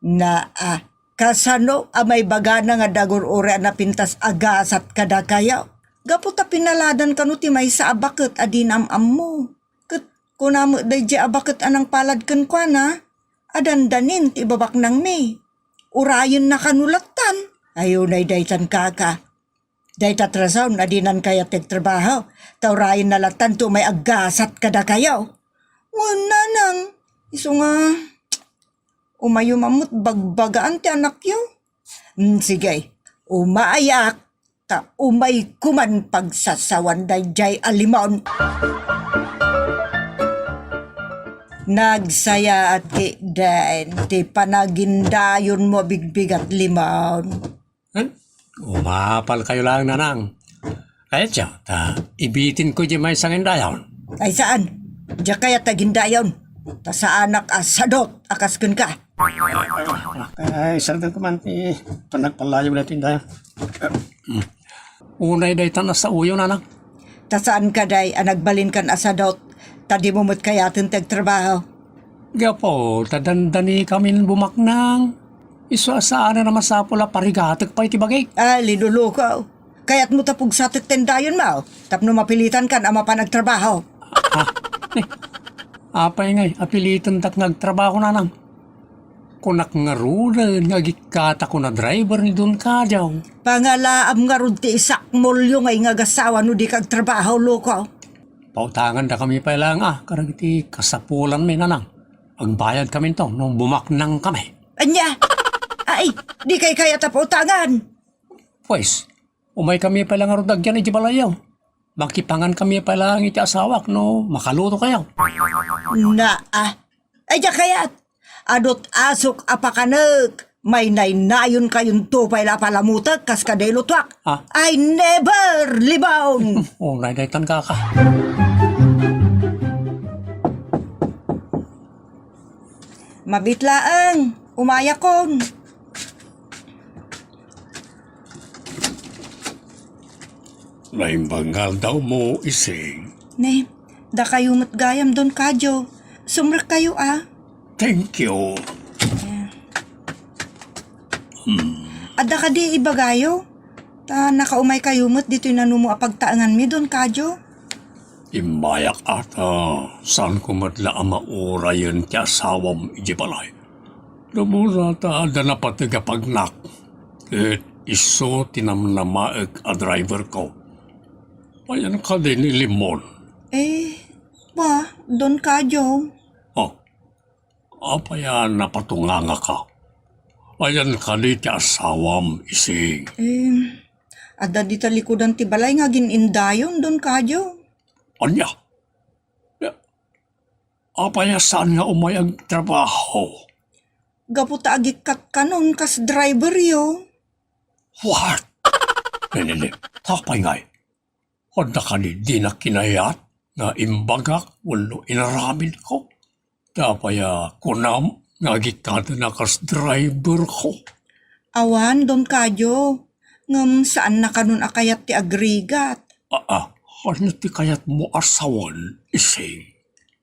Naa, kasano a maibagana nga dagur-uri a napintas a gasat kadakayo? Gapu ta pinaladan kano ti maysa a baket a dina am-ammo. Ket kuna met daydiay a baket a nangpalad kenkuana, a dandanin ti ibabaknangmi. Urayenna kano lattan. Ay, unay daytan, kaka. Dayta ti rason a dinan kayat ti agtrabaho, ta urayenna lattan ti umay aggasat kadakayo. Ngem, nanang, isu nga, umayo man met bagbagaan ti anakyo. Hmm, sige, umayak, ta umayko man pagsasawan daydiay a Limon. Nagsayaat ketdin ti panagindayonmo a bigbigat, Limon. Hmm? Umapalkayo laeng, nanang. Kayatyo, ta ibitinko diay maysa nga indayon. Ay, saan? Diak kayat ti agindayon. Ta saanak a sadot a kas kenka. Ay, sardenko man ti panagpallayo daytoy indayon. Hmm. Unay daytan a saoyo, nanang. Ta saan kadi a nagbalinkan a sadot, ta dimo met kayaten ti agtrabaho. Gapu ta dandanikamin bumaknang. Isu a saanen a masapul a parigatek pay ti bagik. Ah, linuluko. Kayatmo ta pugsatek ti indayonmo tapno mapilitankan a mapan agtrabaho. Ah, eh, apay ngay a pilitentak nga agtrabaho, nanang? Kunak ngaruden nga agikkatakon a driver ni Don Kadio. Pangalaam ngarud ti isakmolyo nga ingagassawa no dika agtrabaho, loko. Pautangandakami pay laeng a kadagiti kasapulanmi, nanang. Agbayadkaminto no bumaknangkami. Ania? Ay, dikay kayat a pautangan. Pues, umaykami pay laeng ngarud agyan iti balayyo. Makipangankami pay laeng iti asawak no makalutokayo. Naa. Ay, diak kayat. Adut asok a pakanek. Maynaynayonkayonto pay la a palamutek kas kadi lutuak. Ah. Ay, never, Limon! Unay daytan, kaka. Mabit laeng, umayakon. Naimbag nga aldawmo, Ising. Ne, dakayo met gayam, Don Kadio. Sumrekkayo, a. Thank you. Eh. Hmm. Adda kadi ibagayo? Ta nakaumaykayo met ditoy nanumo a pagtaenganmi, Don Kadio. Immayak a ta saanko met la a maurayen ti asawam idiay balay. Dumura ta adda napateg a pagnak, ket isu ti namnamaek a driverko. Ayan kadi ni Limon. Eh, ba, Don Kadio? Oh, apay a napatungangaka? Ayan kadi ti asawam, Ising. Eh, adda dita likudan ti balay nga agin-indayon, Don Kadio. Ania? Apay a saan nga umay agtrabaho? Gapu ta agikkat kanon kas driveryo. What? Ne, ne, ne. Apay ngay? Adda kadi dinak kinayat nga imbagak wenno inaramidko? Apay a kunam nga agikkaten a kas driverko? Awan, Don Kadio. Ngem saanna kanon a kayat ti agrigat. Aa, ania ti kayatmo a sawen, Ising?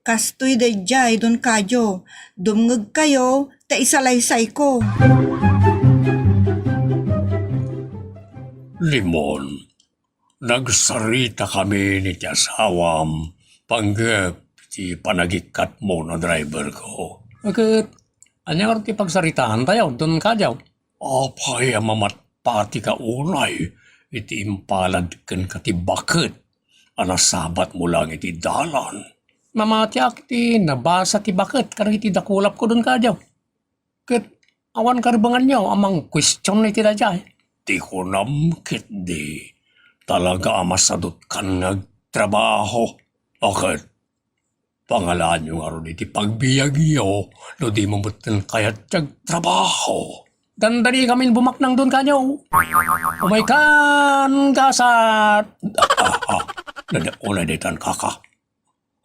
Kastoy daydiay, Don Kadio. Dumngegkayo, ta isalaysayko. Limon, nagsarita kami ni ti asawam panggep ti panagikkatmo a driverko. Ket, ania ngarud ti pagsaritaantayo, Don Kadio? Apay a mamatpatika unay iti impalad kenka ti baket a nasabatmo laeng iti dalan? Mamatiak iti nabasa ti baket kadagiti dakulapko, Don Kadio. Ket awan karebenganyo a mangkuestion iti daydiay. Ti kunam ketdi, talaga a masadutkan nga agtrabaho. O ket, pangalaanyo ngarud iti pagbiagyo no dimo metten kayat ti agtrabaho. Dandanikamin bumaknang, Don Kadio. Umaykan, gasat! Ah, ah, ah. Nada, unay daytan, kaka.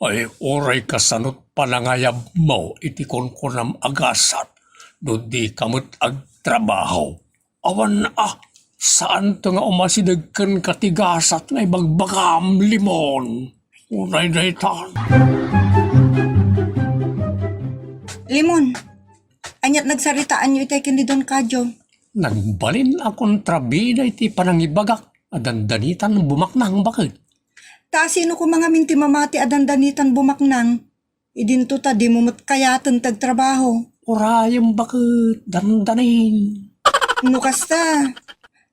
Ay, uray kasanot panangayabmo iti kunkunam a gasat no dika met agtrabaho. Awan a, saanto nga umasideg kenka ti gasat nga ibagbagam, Limon. Unay daytan. Limon, aniat nagsaritaanyo itay ken ni Don Kadio? Nagbalin a kontrabida iti panangibagak a dandanitan bumaknang baket. Ta sino koma ngamin ti mamati a dandanitan bumaknang? Idinto ta dimo met kayaten ti agtrabaho. Urayem baket, dandanin. No kasta,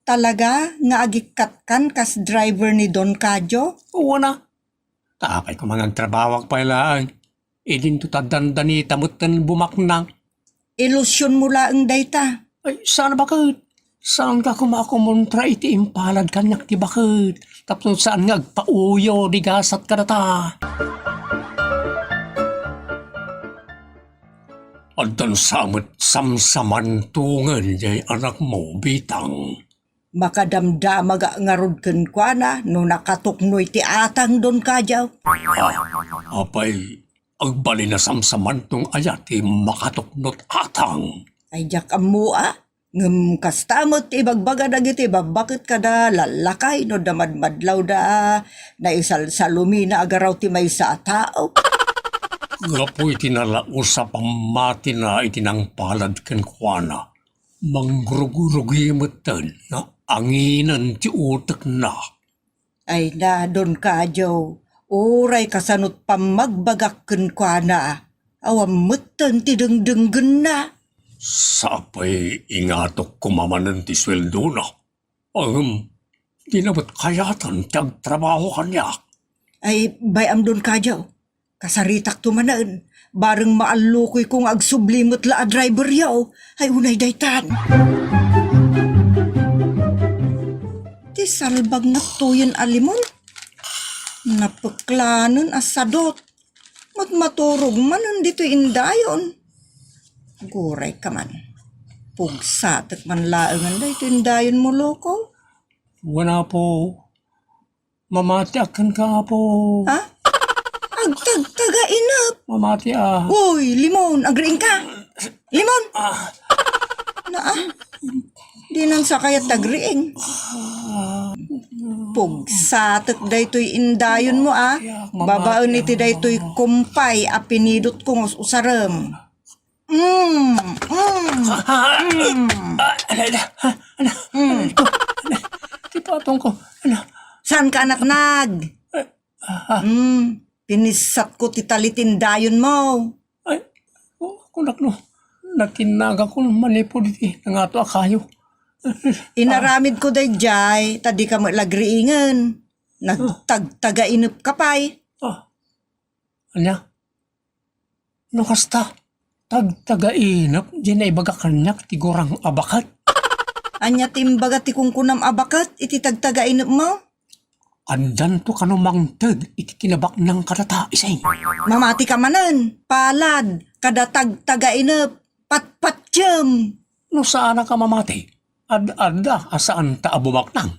talaga nga agikkatkan kas driver ni Don Kadio? Wen a. Ta apay koma nga agtrabahok pay laeng. Idinto ta dandanita metten bumaknang. Ilusionmo laeng dayta. Ay, saan a baket? Saanka koma a kumontra iti impalad kaniak ti baket? Tapno saan nga agpauyo di gasat kadata. Addan sa met samsamantungen jay anakmo, Bitang. Makadamdamaga ngarud kenkuana no nakatuknoy ti atang, Don Kadio. Ah, apay, agbalin a samsamantong aya ti makatuknot atang? Ay, diak ammo a. Ngem kasta met ti ibagbaga dagiti babbaket kada lallakay no da madmadlawda a naisalsalumina a garaw ti maysa a tao. Gapu iti nalaus a pammatina iti nangpalad kenkuana, mangrugrugi metten nga anginen ti utekna. Ay na, Don Kadio, uray kasanot pammagbagak kenkuana, awan metten ti dengdenggenna. Sapay ingatok koma manen ti sueldona. Ngem, dina met kayaten ti agtrabaho kaniak. Ay, bay-am, Don Kadio. Kasaritakto manen, bareng maallukoyko nga agsubli met la a driveryo. Ay, unay daytan. Ti salbag ngattoyen a Limon, napeklanen a sadot. Matmaturog manen ditoy indayon. Agurayka man. Pugsatek man laengen daytoy indayonmo, loko. Wen, Apo. Mamatiak kenka, Apo. Ha? Agtagtaga inep. Mamati a. Uy, Limon, agriingka. Limon! Ah. Na, ah? Dinan sa kayat tagriing. Ah. Pugsatek daytoy indayonmo, ah. Mamati, babaen iti daytoy kumpay a pinidotko nga us-usarem. Mm, mm, mm. Ah, ala, ala, ah, ala, mm. Ala, ito, ala, ti patong ko, ala. Saan ka, anaknag? Ah, ah. Mm, pinissat ko ti talitindayon mo. Ay, o, kunak no, nakinnaga ko manipud iti nangato a kayo. Inaramid ko daydiay, ta di ka met lagriingen. Nagtagtagainep ka pay. Ah. Ania? No kasta, tagtagainep diay naibaga kaniak ti gurang a baket. Ania ti imbaga ti kunkunam a baket iti tagtagainepmo? Addanto kano mangted iti kinabaknang kadata, Ising. Mamati ka manen, palad, kada tagtagainep, patpatiem. No saanak a mamati, ad-adda a saanta a bumaknang.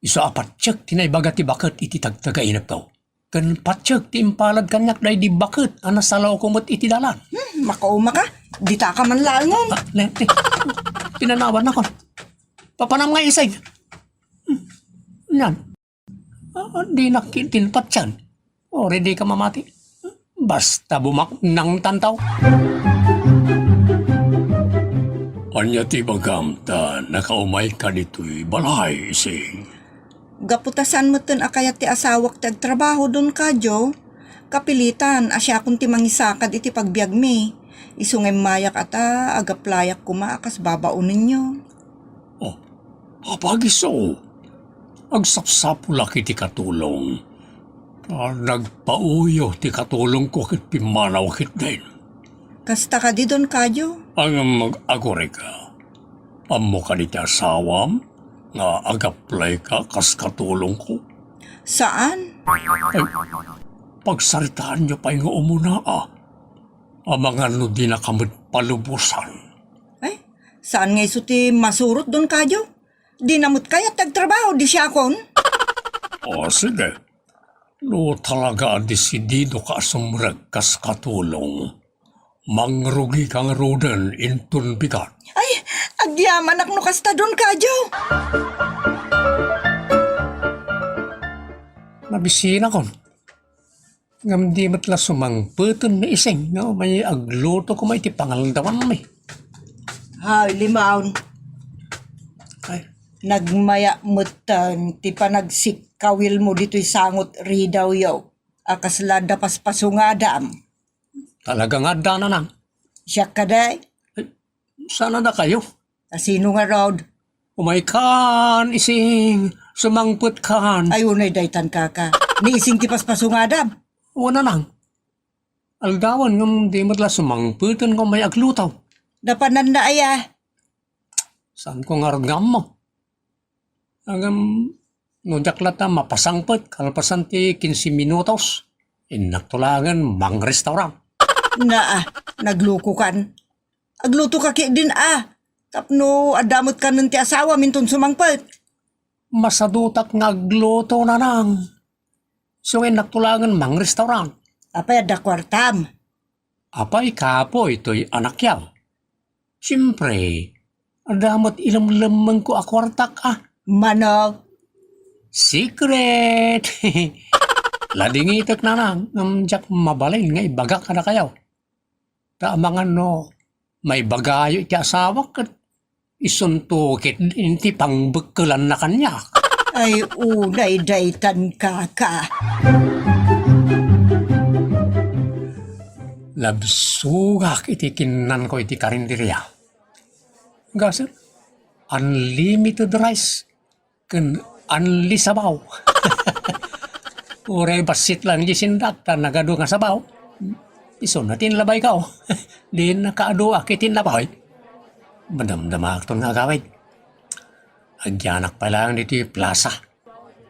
Isu a patiek ti naibaga ti baket iti tagtagainepko. Ken patiek ti impalad kaniak daydi baket a nasalawko met iti dalan. Hmm, makaumaka. Dita ka man laengen. Ah, ne, ne. Pinanawan nakon. Papanam nga isig. Hmm. Yan. Ah, di nakit-, tinpatyan. O, ready ka mamati. Basta bumaknang tantaw. Ania ti bagam ta nakaumay ka ditoy balay, Ising? Gapu ta saan metten a kayat ti asawak ti agtrabaho, Don Kadio. Kapilitan a siakon ti mangisakad iti pagbiagmi. Isu nga immayak a ta, agaplayak koma a kas babaonenyo. Oh, apag isu. Agsapsapulak iti katulong. Ta nagpauyo ti katulongko ket pimmanaw ketdin. Kasta kadi, Don Kadio? Ngem ag-, agurayka. Ammo kadi ti asawam nga agaplayka kas katulongko? Saan. Ay, pagsaritaanyo pay nga umuna, a. Amangan no dinaka met palubosan. Ay, saan nga isu ti masurot, Don Kadio? Dina met kayat ti agtrabaho, di siakon? O, sige. No talaga a desididoka a sumrek kas katulong, mangrugika ngaruden inton bigat. Ay, agyamanak no kasta, Don Kadio. Nabisinakon. Ngem di met la sumangpeten ni Ising nga umay agluto koma iti pangaldawanmi. Hay, Limaon. Ay. Nagmaya metten ti panagsikkawilmo ditoy sangot ridawyo a kasla adda paspasungadam. Talaga nga adda, Nanang. Siak kadi? Ay, saan a dakayo? A sino ngarud? Umaykan, Ising, sumangpetkan. Ay, unay daytan, kaka. Ni Ising ti paspasungadam. Wen, Nanang. Aldawan ngem di met la sumangpeten nga umay agluto. Napananna aya? Saanko ngarud nga ammo. Ngem, no diak latta mapasangpet kalpasan ti kinse minutos, innakto laengen mangrestaurant. Naa, naglukokan. Aglutoka ketdin a, tapno adda met kanen ti asawam inton sumangpet. Masadutak nga agluto, Nanang. Isu nga innakto laengen mangrestaurant. Apay adda kuartam? Apay kapoy toy anakyaw. Siempre, adda met ilemlemmengko a kuartak a. Mano? Secret! Ladingitek, Nanang, ngem diak mabalin nga ibaga kadakayo. Ta amangan no maibagayo iti asawak ket isunto ketdin ti pangbekkelanna kaniak. Ay, unay daytan, kaka. Nabsogak iti kinnanko iti karinderia. Gasem, unlimited rice ken only sabaw. Uray bassit lang di sindak ta nagadu nga sabaw. Isuna ti inlabayko. Di nakaadu a ket inlaboy. Madamdamaakton nga agawid. Agyanak pay laeng ditoy plasa.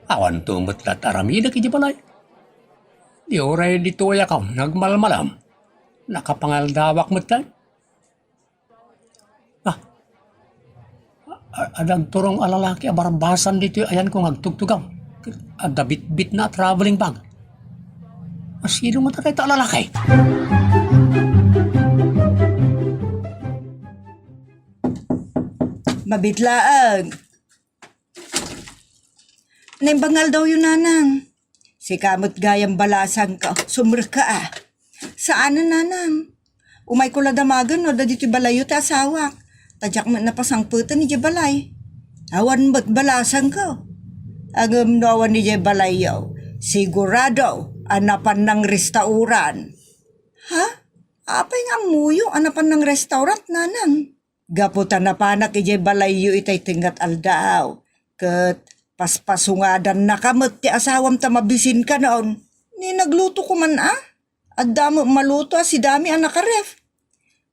Awanto met la ti aramidek iti balay. Di uray ditoy ako nagmalmalam. Nakapangaldawak met laeng. Ah. A-, adda agturong a lalaki a barbasan ditoy ayanko nga agtugtugaw. Adda bitbitna a traveling bag. A, sino ngata dayta a lalaki? Mabit laeng. Naimbag nga aldawyo, Nanang. Sika met gayam balasangko. Sumrekka a. Saanen, Nanang. Umayko la damagen no adda ditoy balayyo ti asawak. Ta diak met napasangpeten idiay balay. Awan met balasangko. Ngem no awan idiay balayyo, sigurado a napan nangrestauran. Ha? Apay nga ammoyo a napan nangrestaurant, Nanang? Gapu ta napanak idiay balayyo itay tengnga ti aldaw, ket paspasungadanak met ti asawam ta mabisinkanon. Ni nagluto koman a? Adda met maluto a sidami a nakaref.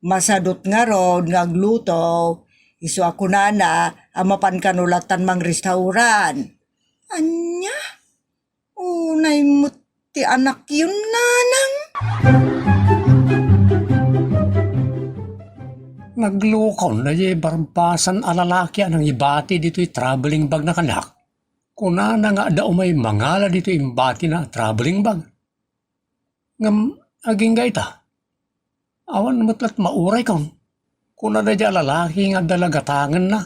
Masadut ngarud nga agluto, isu a kunana a mapan kano lattan mangrestauran. Ania? Unay met ti anakyon, Nanang. Naglukon daydi barbasan a lalaki a nangibati ditoy traveling bag na kaniak. Kunana nga adda umay mangala ditoy imbatina a traveling bag. Ngem agingga ita, awan met lat mauraykon. Kuna daydiay a lalaki nga adda la gatangenna.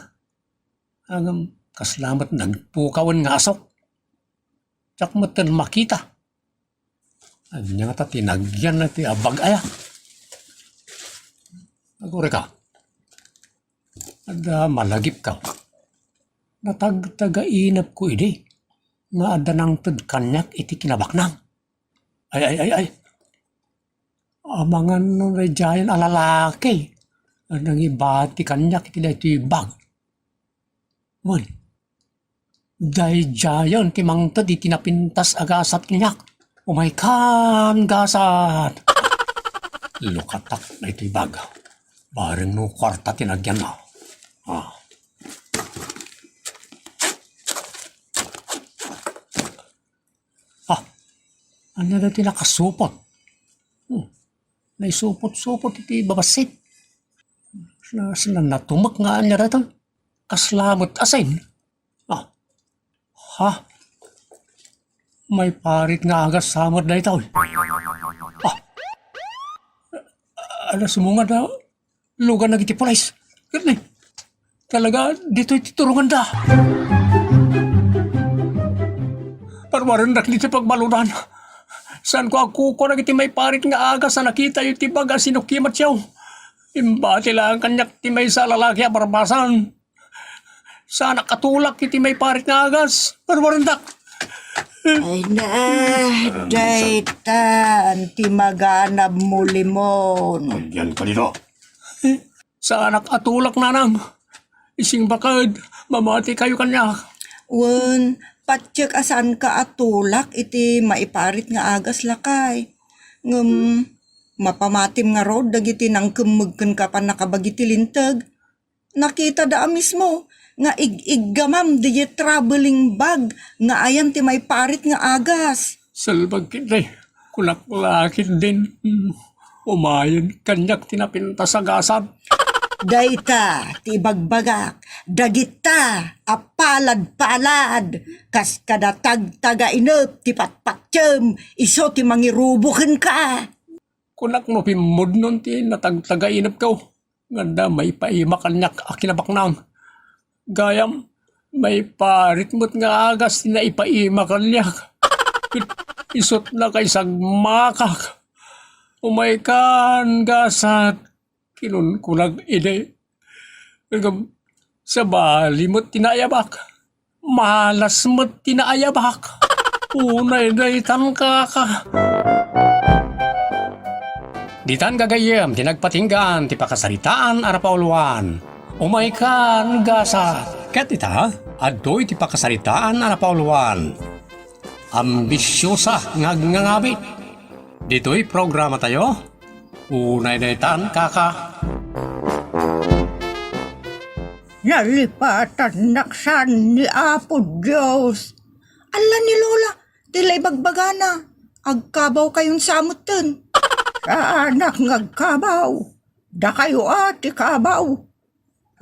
Ngem kasla met nagpukawen nga asuk. Diak metten makita. Ania ngata ti nagyan na ti abag aya? Agurayka. Adda malagipka. Natagtagainepko idi nga adda nangted kaniak iti kinabaknang. Ay, ay, ay, ay. Amangan no daydiayen a lalaki a nangibati kaniak iti daytoy bag. Wen, daydiayen ti mangted iti napintas a gasat kaniak. Umaykan, gasat! Lukatak daytoy bag. Bareng no kuarta ti nagyanna. Ah. Ah, ania daytoy nakasupot? Hmm. Naisupot-supot iti babassit. Sina, sina natumek nga ania daytoy? Kasla met asin? Ah. Ha? Maiparit nga agas sa met daytoy. Ah. Ala, sumungad a lugan dagiti pulis. Ket ni, talaga, ditoy ti turonganda. Parwarendak ditoy pagbaludan. Saanko a kukua dagiti maiparit nga agas a nakitayo iti bag a sinukimatyo. Imbati laeng kaniak ti maysa a lalaki a barbasan. Saanak a tulak iti maiparit nga agas. Parwarendak. Ay na, daytan ti maganabmo, Limon. Agyan ka dito. Saanak a tulak, nanang. Isingbakad, mamatikayo kaniak. Wen, patiek a saanka a tulak iti maiparit nga agas, lakay. Ngem, mapamatim ngarud dagiti nangkemmeg kenka a pannakabagi ti linteg. Nakitada a mismo nga ig-iggamam diay traveling bag nga ayan ti maiparit nga agas. Salbag ketdi, kunak la ketdin, mm, umayen kaniak ti napintas a gasat. Dayta ti ibagbagak, dagita a palad-palad, kas kada tagtagainep ti patpatiem, isu ti mangirubo kenka. Kunak no pimmudnon ti natagtagainepko. Nganda maipaima kaniak a kinabaknang. Gayam, maiparit met nga agas ti naipaima kaniak. Ket isut' nakaisagmakak. Umaykan, gasat, kinunkunag idi. Ngem, sabali met ti naayabak. Malas met ti naayabak. Unay daytan, kaka. Ditan gagayyem ti nagpatinggaan ti pakasaritaan a napauluan. Umaykan, gasat. Ket ita, adtoy ti pakasaritaan a napauluan. Ambisiosa nga agngangamit. Ditoy programatayo, Unay daytan, kaka. Nalipatannak saan ni Apo Dios. Alla ni Lola, ti la ibagbagana, agkabawkayon sa metten. Saanak nga agkabaw. Dakayo a ti kabaw.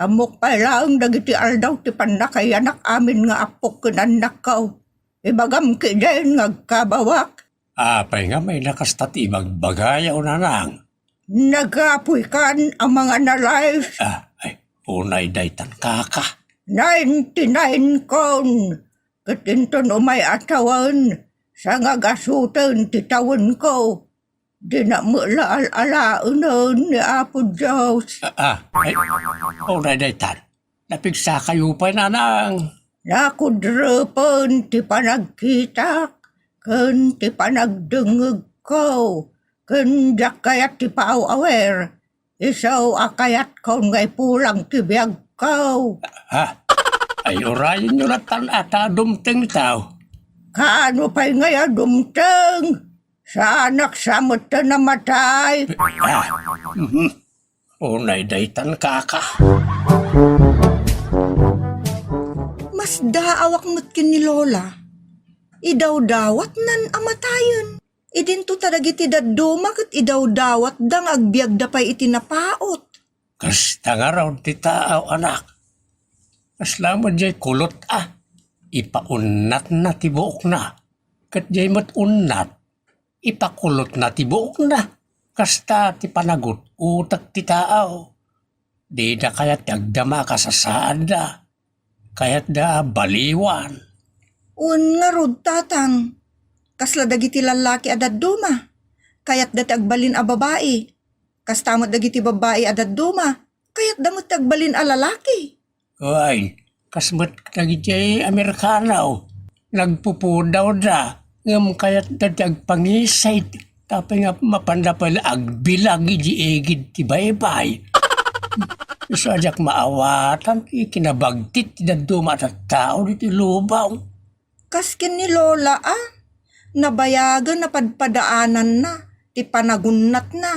Ammok pay laeng dagiti aldaw ti pannakaiyanak amin nga appok ken annakko. Ibagam ketdin nga agkabawak. Apay nga may nakasta ti ibagbagayo, nanang? Nagapuykan a mangan-alive. Ah, ay, unay daytan, kaka. Ninety-nine kon, ket inton umay a tawen, sangagasuten ti tawenko. Dina met la al-alaenen ni Apo Dios. Ah, ah, ay, unay daytan. Napigsakayo pay, nanang. Nakudrepen ti panagkitak ken ti panagdengngegko ken diak kayat ti paaw-awer. Isu a kayatkon nga ipulang ti biagko. Ha? Ay, urayenyo latan a ta dumteng itaw. Kaano pay ngay a dumteng? Saanak sa metten a matay. Ah, mhm. Unay daytan, kaka. Masdaawak met ken ni Lola. Idawdawatnan a matayen. Idinto ta dagiti dadduma ket idawdawatda nga agbiagda pay iti napaut. Kasta ngarud ti taaw, anak. Kasla met diay kulot, a. Ipaunnatna ti buokna, ket diay met unnat, ipakulotna ti buokna. Kasta ti panagut-utek ti tao. Dida kayat ti agdama a kasasaadda. Kayatda a baliwan. Wen ngarud, tatang, kasla dagiti lallaki a dadduma, kayatda ti agbalin a babai. Kasta met dagiti babbai a dadduma, kayatda met ti agbalin a lalaki. Ay, kas met dagiti Amerikano, nagpupudawda, ngem kayatda ti agpangisay, tapno nga mapanda pay la agbilag iti igid ti baybay. Isu a diak maawatan ti kinabagtit ti dadduma a tattao ditoy lubong. Kas ken ni Lola a, nabayagen a padpadaananna ti panagunnatna.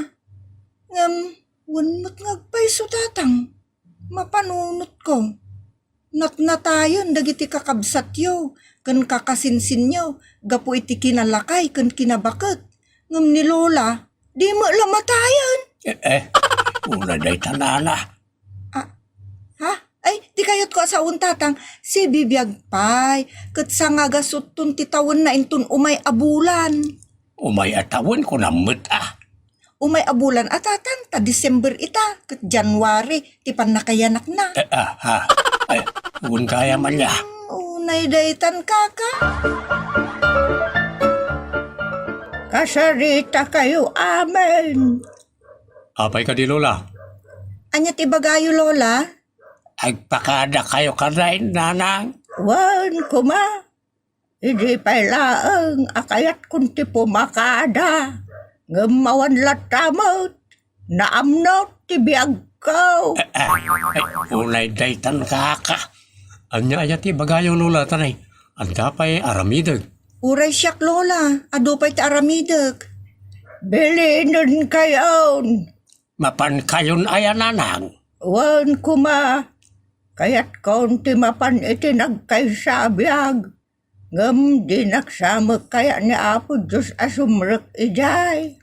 Ngem wen met nga agpayso, tatang, mapanunotko. Natnatayen dagiti kakabsatyo ken kakasinsinyo gapu iti kinalakay ken kinabaket. Ngem ni Lola, di met la matayen. Eh, eh, una dayta, nana. Ah, ha? Ay, di kayatko a sawen, tatang. Sibibiag pay, ket sangagasutton ti tawenna inton umay a bulan. Umay a tawen, kunam met, ah. Umay a bulan a, tatang, ta December ita, ket January ti pannakayanakna. Eh, ah, ha. Ay, wen gayam ania. Hmm, unay daytan, kaka. Kasarita kayo amin. Apay kadi, Lola? Ania ti ibagayo, Lola? Agpakada kayo kadi, nanang? Wen, kuma. Idi pay laeng a kayatkon ti pumakada, ngem awan latta met, naamnot ti biagko. Eh, eh, eh, unay daytan, kaka. Ania aya ti ibagayo, Lola, tanay? Adda pay aramidek? Uray siak, Lola, adu pay ti aramidek. Bilinen kayon. Mapan kayon aya, nanang? Wen, kuma. Kayatkon ti mapan iti nagkaysa a biag. Ngem dinak sa met kayat ni Apo Dios a sumrek idiay.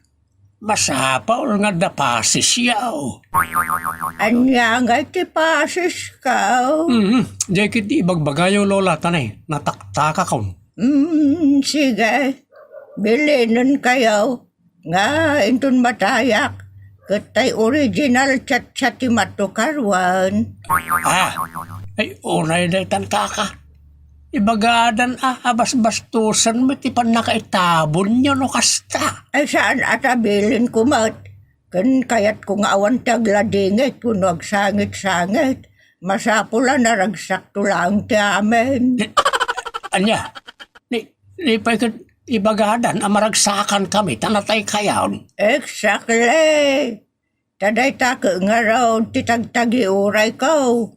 Masapul nga adda pasisyo. Ania ngay ti pasisko? Mhm. Diay ket ti ibagbagayo, Lola, tanay, nataktakakon. Mm, sige. Bilinen kayo. Nga inton matayak, ket tay original chatsa ti matukarwan. Ah, ay, unay daytan, kaka. Ibagadan a, a basbastosan met ti pannakaitabonyo no kasta. Ay, saan a ta bilinko met. Ken kayatko nga awan ti agladingit wenno agsangit-sangit. Masapul a naragsakto laeng ti amin. Ania? Ni, ni pay ket ibagadan a maragsakankami ta natay kayon. Exactly. Ta dayta ket ngarud ti tagtagiurayko.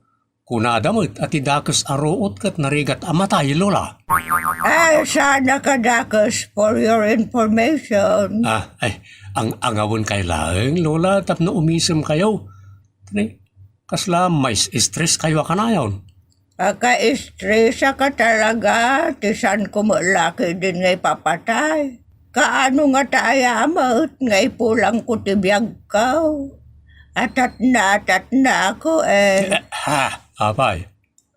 Kunada met a ti dakes a ruot ket narigat a matay, Lola. Ay, saan a kadakes, for your information. Ah, ay, ang-angawen kay laeng, Lola, tapno umisem kayo. Ni, kasla mais-stress kayo a kanayon? Paka-stress a ka talaga, ti saanko met la ketdin nga ipapatay. Kaano nga ta aya met nga ipulangko ti biagko? Atatna, atatna ako, eh. Ha, apay,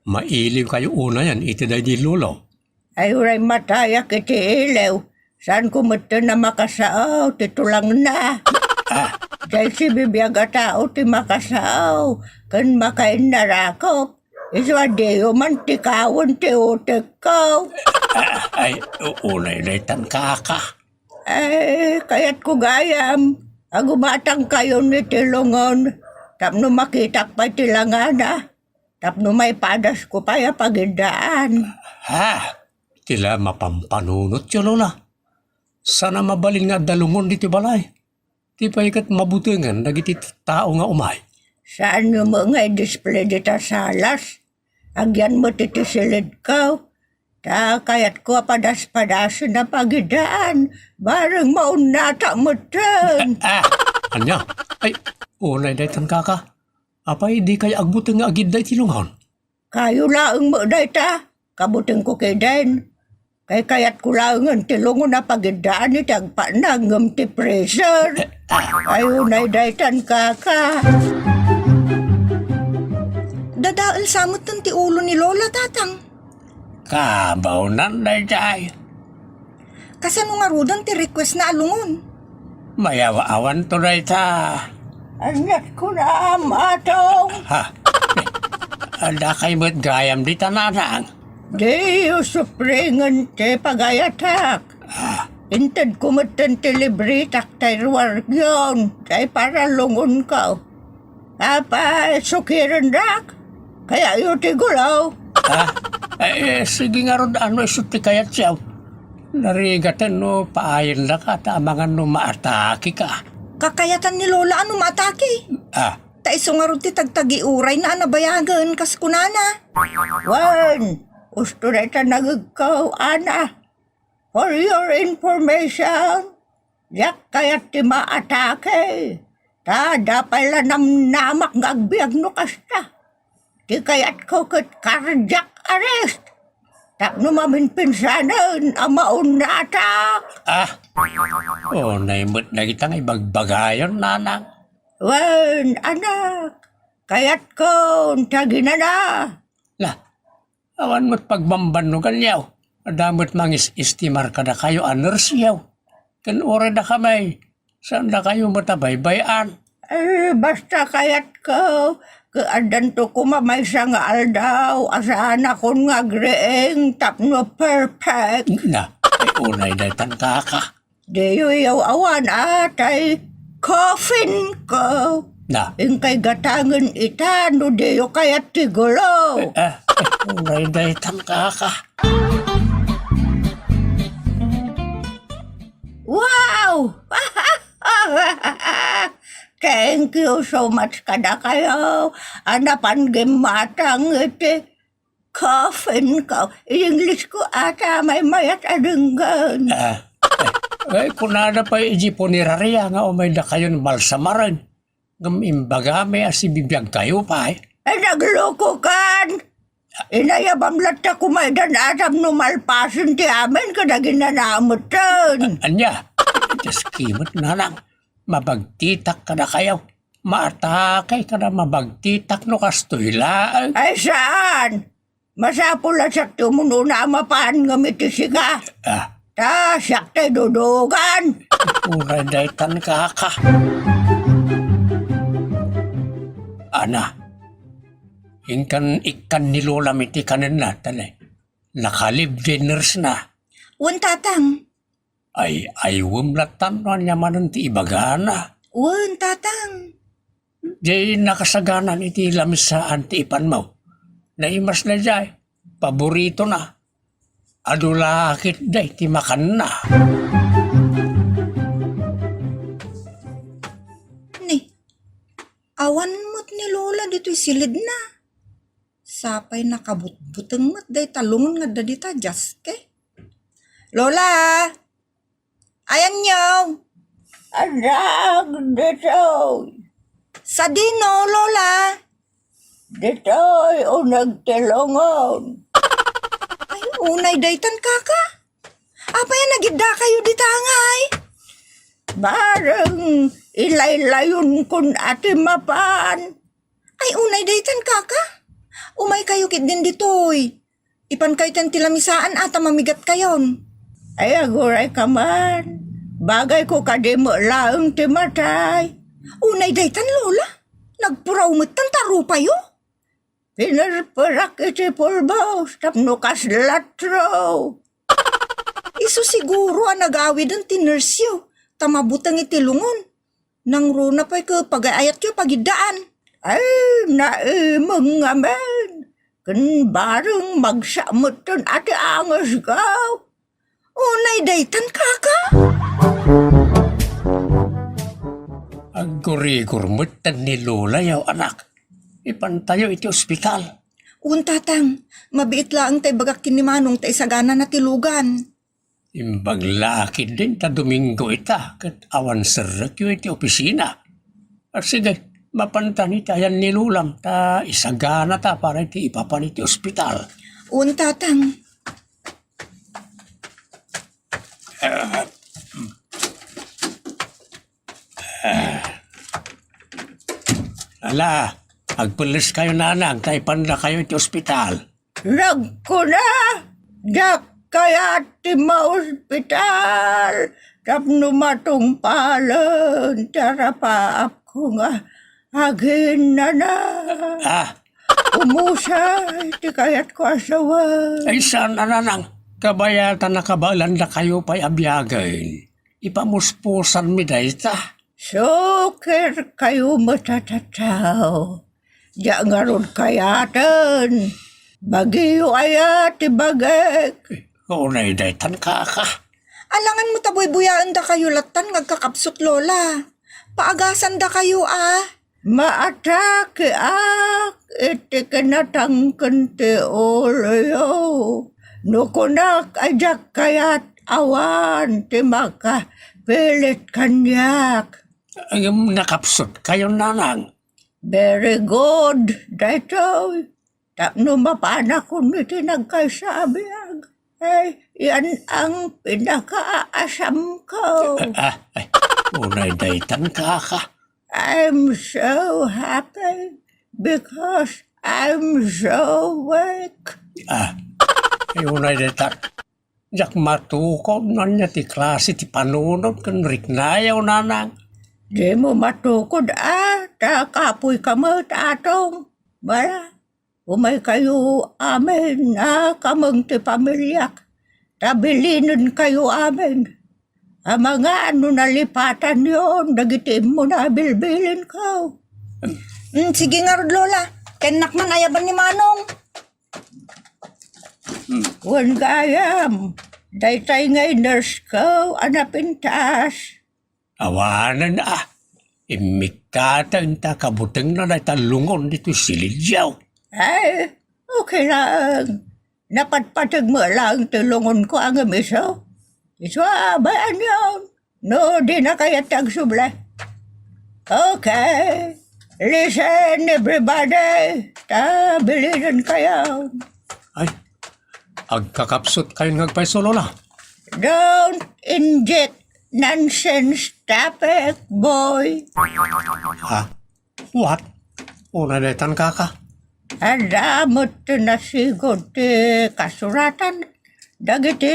mailiw kayo unayan iti daydi lolo. Ay, uray matayak iti iliw, saanko metten a makasao ti tulangna. Ah. Diay sibibiag a tao ti makasao ken makainnarakop. Isu a diyo man tikawen ti utekko. Ah, ay, u-, unay daytan, kaka. Ay, kayatko gayam a gumatangkayon iti lungon tapno makitak pay ti langana. Tapno maipadasko pay a pagiddaan. Ha? Ti la mapampanunotyo, Lola. Saan a mabalin nga adda lungon ditoy balay. Ti pay ket mabutengen dagiti tao nga umay. Saanyo met nga i-display dita salas? Agyan met iti silidko. Ta kayatko a padas-padasen a pagiddaan. Bareng maunnata metten. Ah, ania? Ay, unay daytan, kaka. Apay, dikay agbuteng nga agidda iti lungon? Kayo laeng met dayta, kabutengko ketdin. Kay kayatko laengen ti lungon a pagiddaan iti agpatnag ngem ti freezer. Ay, unay daytan, kaka. Dadael sa metten ti ulo ni Lola, Tatang. Kabaonan daydiay. Kasano ngaruden ti request na a lungon? Mayaw-awanto dayta. Aniat kunam, Atong? Ha? Adda kay met gayam dita, Nanang? Diyo supringen ti pagayatak. Ah. Intedko metten ti libritak tay ruargion, tay para lungonko. Apay, sukirendak? Kayayo ti gulo? Ah, eh, eh, sige ngarud, ano isu ti kayatyo? Narigaten no paayendaka ta amangan no maatake ka. Kakayatan ni Lola a no maatake. Ah. Ta isu ngarud ti tagtagiurayna a nabayagen, kas kunana. Wen, usto dayta nangegko, Ana. For your information, diak kayat ti maatake. Ta adda pay la namnamak nga agbiag no kasta. Ti kayatko ket cardiac arrest. Tapno maminpinsanen a maunnatak. Ah, unay met dagita nga ibagbagayon, Nanang. Wen, anak, kayatkon ti aginana. La, awan met pagbambannoganyo. Adda met mangis-estimar kadakayo a nurseyo. Ken uray dakayo, saan dakayo met a baybay-an. Eh, basta kayatko, ket addanto koma maysa nga aldaw a saanakon nga agriing tapno perfect. Na, ay unay daytan, kaka. Diyo yaw-awan a tay coffin ko. Na. Inkay gatangen ita no diyo kayat ti gulo. Eh, ah, eh, unay daytan, kaka. Wow! Thank you so much kadakayo a napan gimmatang iti coffin ko. English ko ata maymayat a denggen. Ah, eh, eh, kunada pay iti punerarya nga umay dakayon balsamaren. Ngem imbagami a sibibiagkayo pay. Ay, naglokokan! Inayabam latta koma idan a tapno malpasen ti amin kadagiti nanametten. A-, ania? Dios ki met, Nanang. Mabagtitak kadakayo. Maatake kada mabagtitak no kastoy laeng. Ay, saan? Masapul a siak ti umununa a mapan ngem iti sika. Ah. Ta siak ti dudugan. Uray daytan, kaka. Ana, inkan ikkan ni Lolam iti kanenna, ta nakalib ti nurse-na. Wen, Tatang. Ay, aywem lattan no ania manen ti ibagana. Wen, Tatang. Diay nakasaganan iti lamisaan ti ipanmo. Naimas daydiay, paboritona. Adu la ketdi ti makanna. Ni, awan met ni Lola ditoy silidna. Sapay nakabutbuteng met dayta lungon nga adda dita, Dios ki. Lola! Ayanyo? Anak, ditoy. Sadino, Lola? Ditoy, uneg ti lungon. Ay, unay daytan, kaka. Apay a nagiddakayo dita ngay? Bareng ilaylayonkon a ti mapan. Ay, unay daytan, kaka. Umaykayo ketdin ditoy. Ipankayo ti lamisaan a ta mamigatkayon. Ay, agurayka man. Bagayko kadi met laeng ti matay. Unay daytan, Lola. Nagpuraw metten ta rupayo. Pinerperak iti pulbos tapno kasla tro. Isu siguro a nagawiden ti nurse-yo, ta mabuteng iti lungon. Nangruna pay ket pagay-ayatyo pagiddaan. Ay, naimeng ngamin. Ken bareng magsa metten a ti angesgaw. Unay daytan, kaka? Aggurigur metten ni Lola, yaw, anak. Ipantayo iti ospital. Wen, Tatang, mabiit laeng ta ibagak ken ni Manong ta isaganana ti lugan. Imbag la ketdin ta Domingo ita, ket awan serrekyo iti opisina. Ah, sige, mapantan iti ayan ni Lolam ta isaganata para iti ipapan iti ospital. Wen, Tatang. Ala, agpelleskayo, Nanang, ta ipandakayo iti ospital. Nagkuna, Diak kayat ti maospital tapno matungpalen ti arapaapko nga aginnana. Ah. Umusay ti kayatko a sawen. Ay, saan a nanang? Kabayatan a kabaelandakayo pay a biagen. Ipamuspusanmi dayta. Sukirkayo met a tattao. Diak ngarud kayaten. Bagiyo aya ti bagik. Unay daytan, kaka. Alangan mo ta buybuyaendakayo lattan nga agkakabsut, Lola. Paagasandakayo a. Maatakeak iti kinatangken ti uloyo. No kunak a diak kayat, awan ti makapilit kaniak. Ngem nakabsutkayon, nanang. Very good, daytoy. Tapno mapanakon iti nagkaysa a biag. Ay, yan ang pinakaasamko. Ah, ah, ay, unay daytan, kaka. I'm so happy because I'm so weak. Ah, ay, unay daytan. Diak matukod no ania ti klase ti panunot ken riknayo, nanang. Dimo matukod a, ta kapoyka met, Atong. Bala, umaykayo amin a kameng ti pamiliak, ta bilinenkayo amin. Amangan no nalipatanyon dagiti immuna a bilbilinko. Mm, sige ngarud, Lola. Kennak man ayaban ni Manong. Hmm. Wen gayam, daytay ngay nurse ko a napintas. Awanen a, immikkateng ta kabutengna dayta lungon ditoy silidyo. Ay, okay lang. Napatpateg met lang ti lungonko a ngem isu. Isu a, bay-anyon. No, dina kayat ti agsubli. Okay. Listen, everybody. Ta, bilinenkayo. Ay, agkakabsutkayon nga agpayso, Lola. Don't inject nonsense topic, boy. Ha? What? Unay daytan, kaka. Adda met ti nasigud ti kasuratan dagiti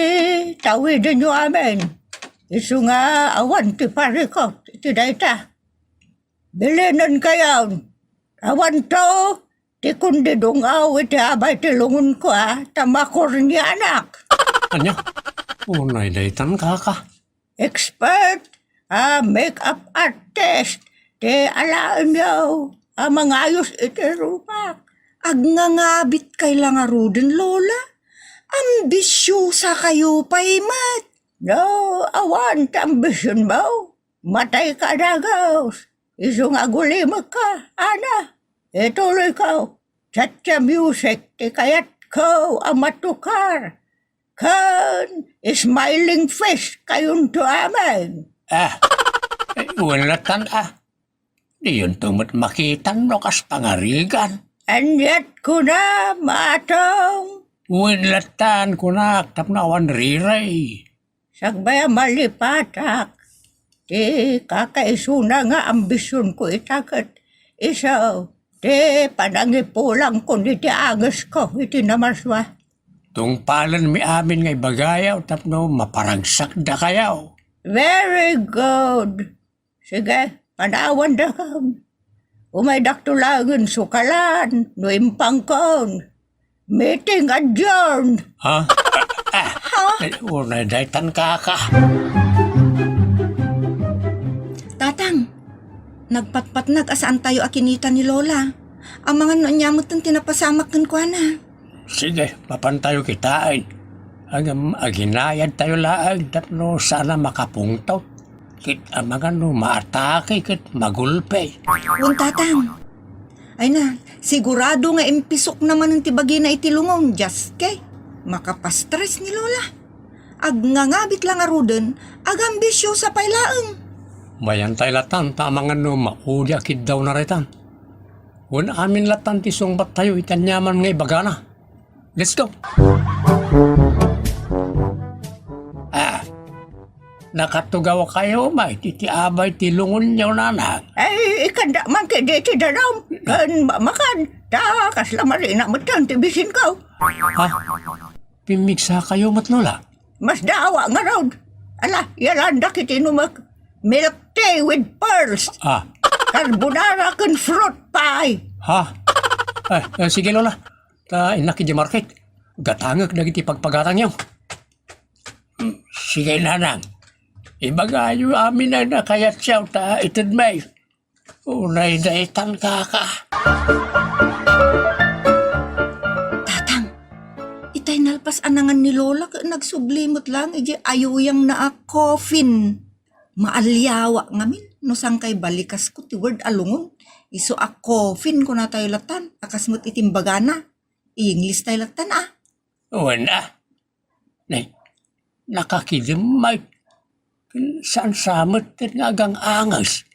tawidenyo amin. Isu nga awan ti parikut iti dayta. Bilinenkayon, awanto ti kundidungaw iti abay ti lungonko a ta makurnianak. Ania? Unay daytan, kaka. Expert a makeup artist ti alaenyo a mangayos iti rumak. Agngangabit kay la ngaruden, Lola? Ambisiosa kayo pay met. No, awan ti ambisionmo. Matay ka dagus. Isu nga agulimekka, Ana. Ituloyko. Cha-cha music ti kayatko a matukar. Ken smiling face kayonto amin. Ah, eh, wen lattan, ah. Diyonto met makitan no kas pangarigan. Aniat kuna, Matong? Wen lattan kunak tapno awan riray. Sakbay a malipatak, ti kakaisuna nga ambisionko ita ket isu ti panangipulangkon iti angesko iti namasua. Tungpalenmi amin nga ibagayo tapno maparagsakdakayo. Very good. Sige, panawandakem. Umaydakto laengen sukalan no impangkon. Meeting adjourned. Ha? Ha? Ay, unay daytan, kaka. Tatang, nagpatpatnag a saantayo a kinita ni Lola. Amangan no ania metten ti napasamak kenkuana. Sige, mapantayo kitaen. Ngem aginayadtayo laeng tapno saan a makapungtot. Ket amangan no maatake ket magulpe. Wen, Tatang. Ay na, sigurado nga impisok na manen ti bagina iti lungon, diaske. Makapastres ni Lola. Agngangabit la ngaruden, agambisiosa pay laeng. Mayantay lattan ta amangan no maudi a kiddawna daytan. Wen amin lattan ti sungbattayo iti aniaman nga ibagana. Let's go! Ah, nakatugawkayo met iti abay ti lungonyo, nanang? Ay, ikanda man ketdi ti danum. Ken ma-, makan. Ta, kasla marina metten ti bisinko. Ha? Pimmigsakayo met, Lola? Masdawa ngarud. Ala, yalandak iti inumek. Milk tea with pearls. Ah. Carbonara ken fruit pie. Ha? Eh, eh, sige, Lola. Ta innak idiay market. Gatangek dagiti pagpagatangyo. Hmm, sige, Nanang. Ibagayo amin a nakayatyo ta itedmi. Unay daytan, kaka. Tatang, itay nalpas a nangan ni Lola ket nagsubli met laeng idiay ayuyangna a coffin. Maaliawak ngamin no saankay balikasko ti word a lungon. Isu a coffin kunatayo latan, a kas met iti imbagana. English tayo latan, a. Wen, a. Nay, nakakidem met. Saan sa met nga agang-anges.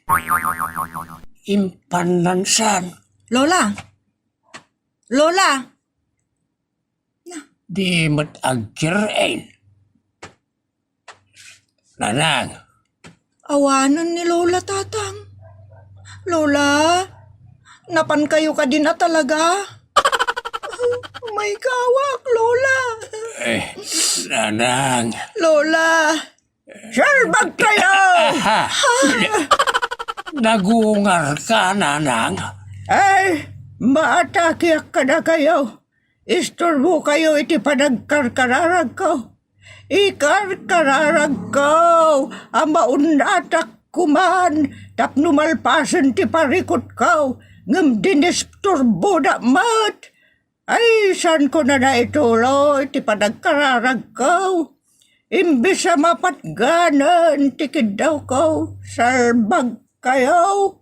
Impannan saan. Lola! Lola! Na. Di met agkir-en. Nanang. Awanen ni Lola, Tatang. Lola, napankayo kadin a talaga? Maikawak, Lola. Eh, Nanang. Lola. Salbagkayo! Ha? Nagungar ka, Nanang. Ay, maatakiak kadakayo. Isturbo kayo iti panagkarkararagko. Ikarkararagko a maunnatak koman tapno malpasen ti parikutko, ngem dinisturboda met. Ay, saanko a naituloy ti panagkararagko. Imbes a mapatganen ti kiddawko, salbag kayo,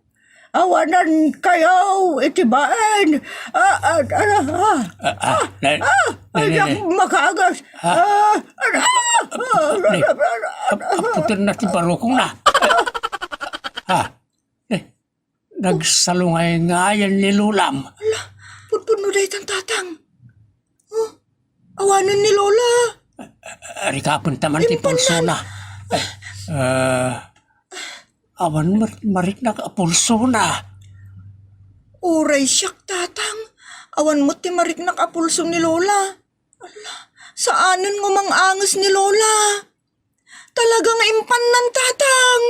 awanan kayo iti bain. Ah, ah, ah, ah. Ah, ah, na-, ah, na-, na-, ayak na-, makagas. Ah. Ah, ah, ah, ah, na-, ah, ah, ah, ah, aputer na ti barukong na. Ah, eh, nagsalungay ngayen ni Lolam. Ala, pudpudno daytan, Tatang. Oh, awanen ni Lola. Rikapen taman ti Impannan. Pulsona. Eh, eh, Awan met mariknak a pulsona. Uray siak, Tatang. Awan met ti mariknak a pulso ni Lola. Ala, saanen nga umang-anges ni Lola. Talaga nga impannan, Tatang.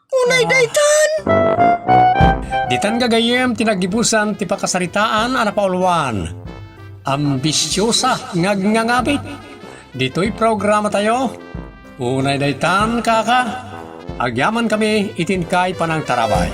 Unay Ah. daytan. Ditan gagayyem ti naggibusan ti pakasaritaan a napauluan. Ambisyosa nga agngangabit. Ditoy programa tayo, unay daytan, kaka, agyaman kami iti inkay panangtarabay.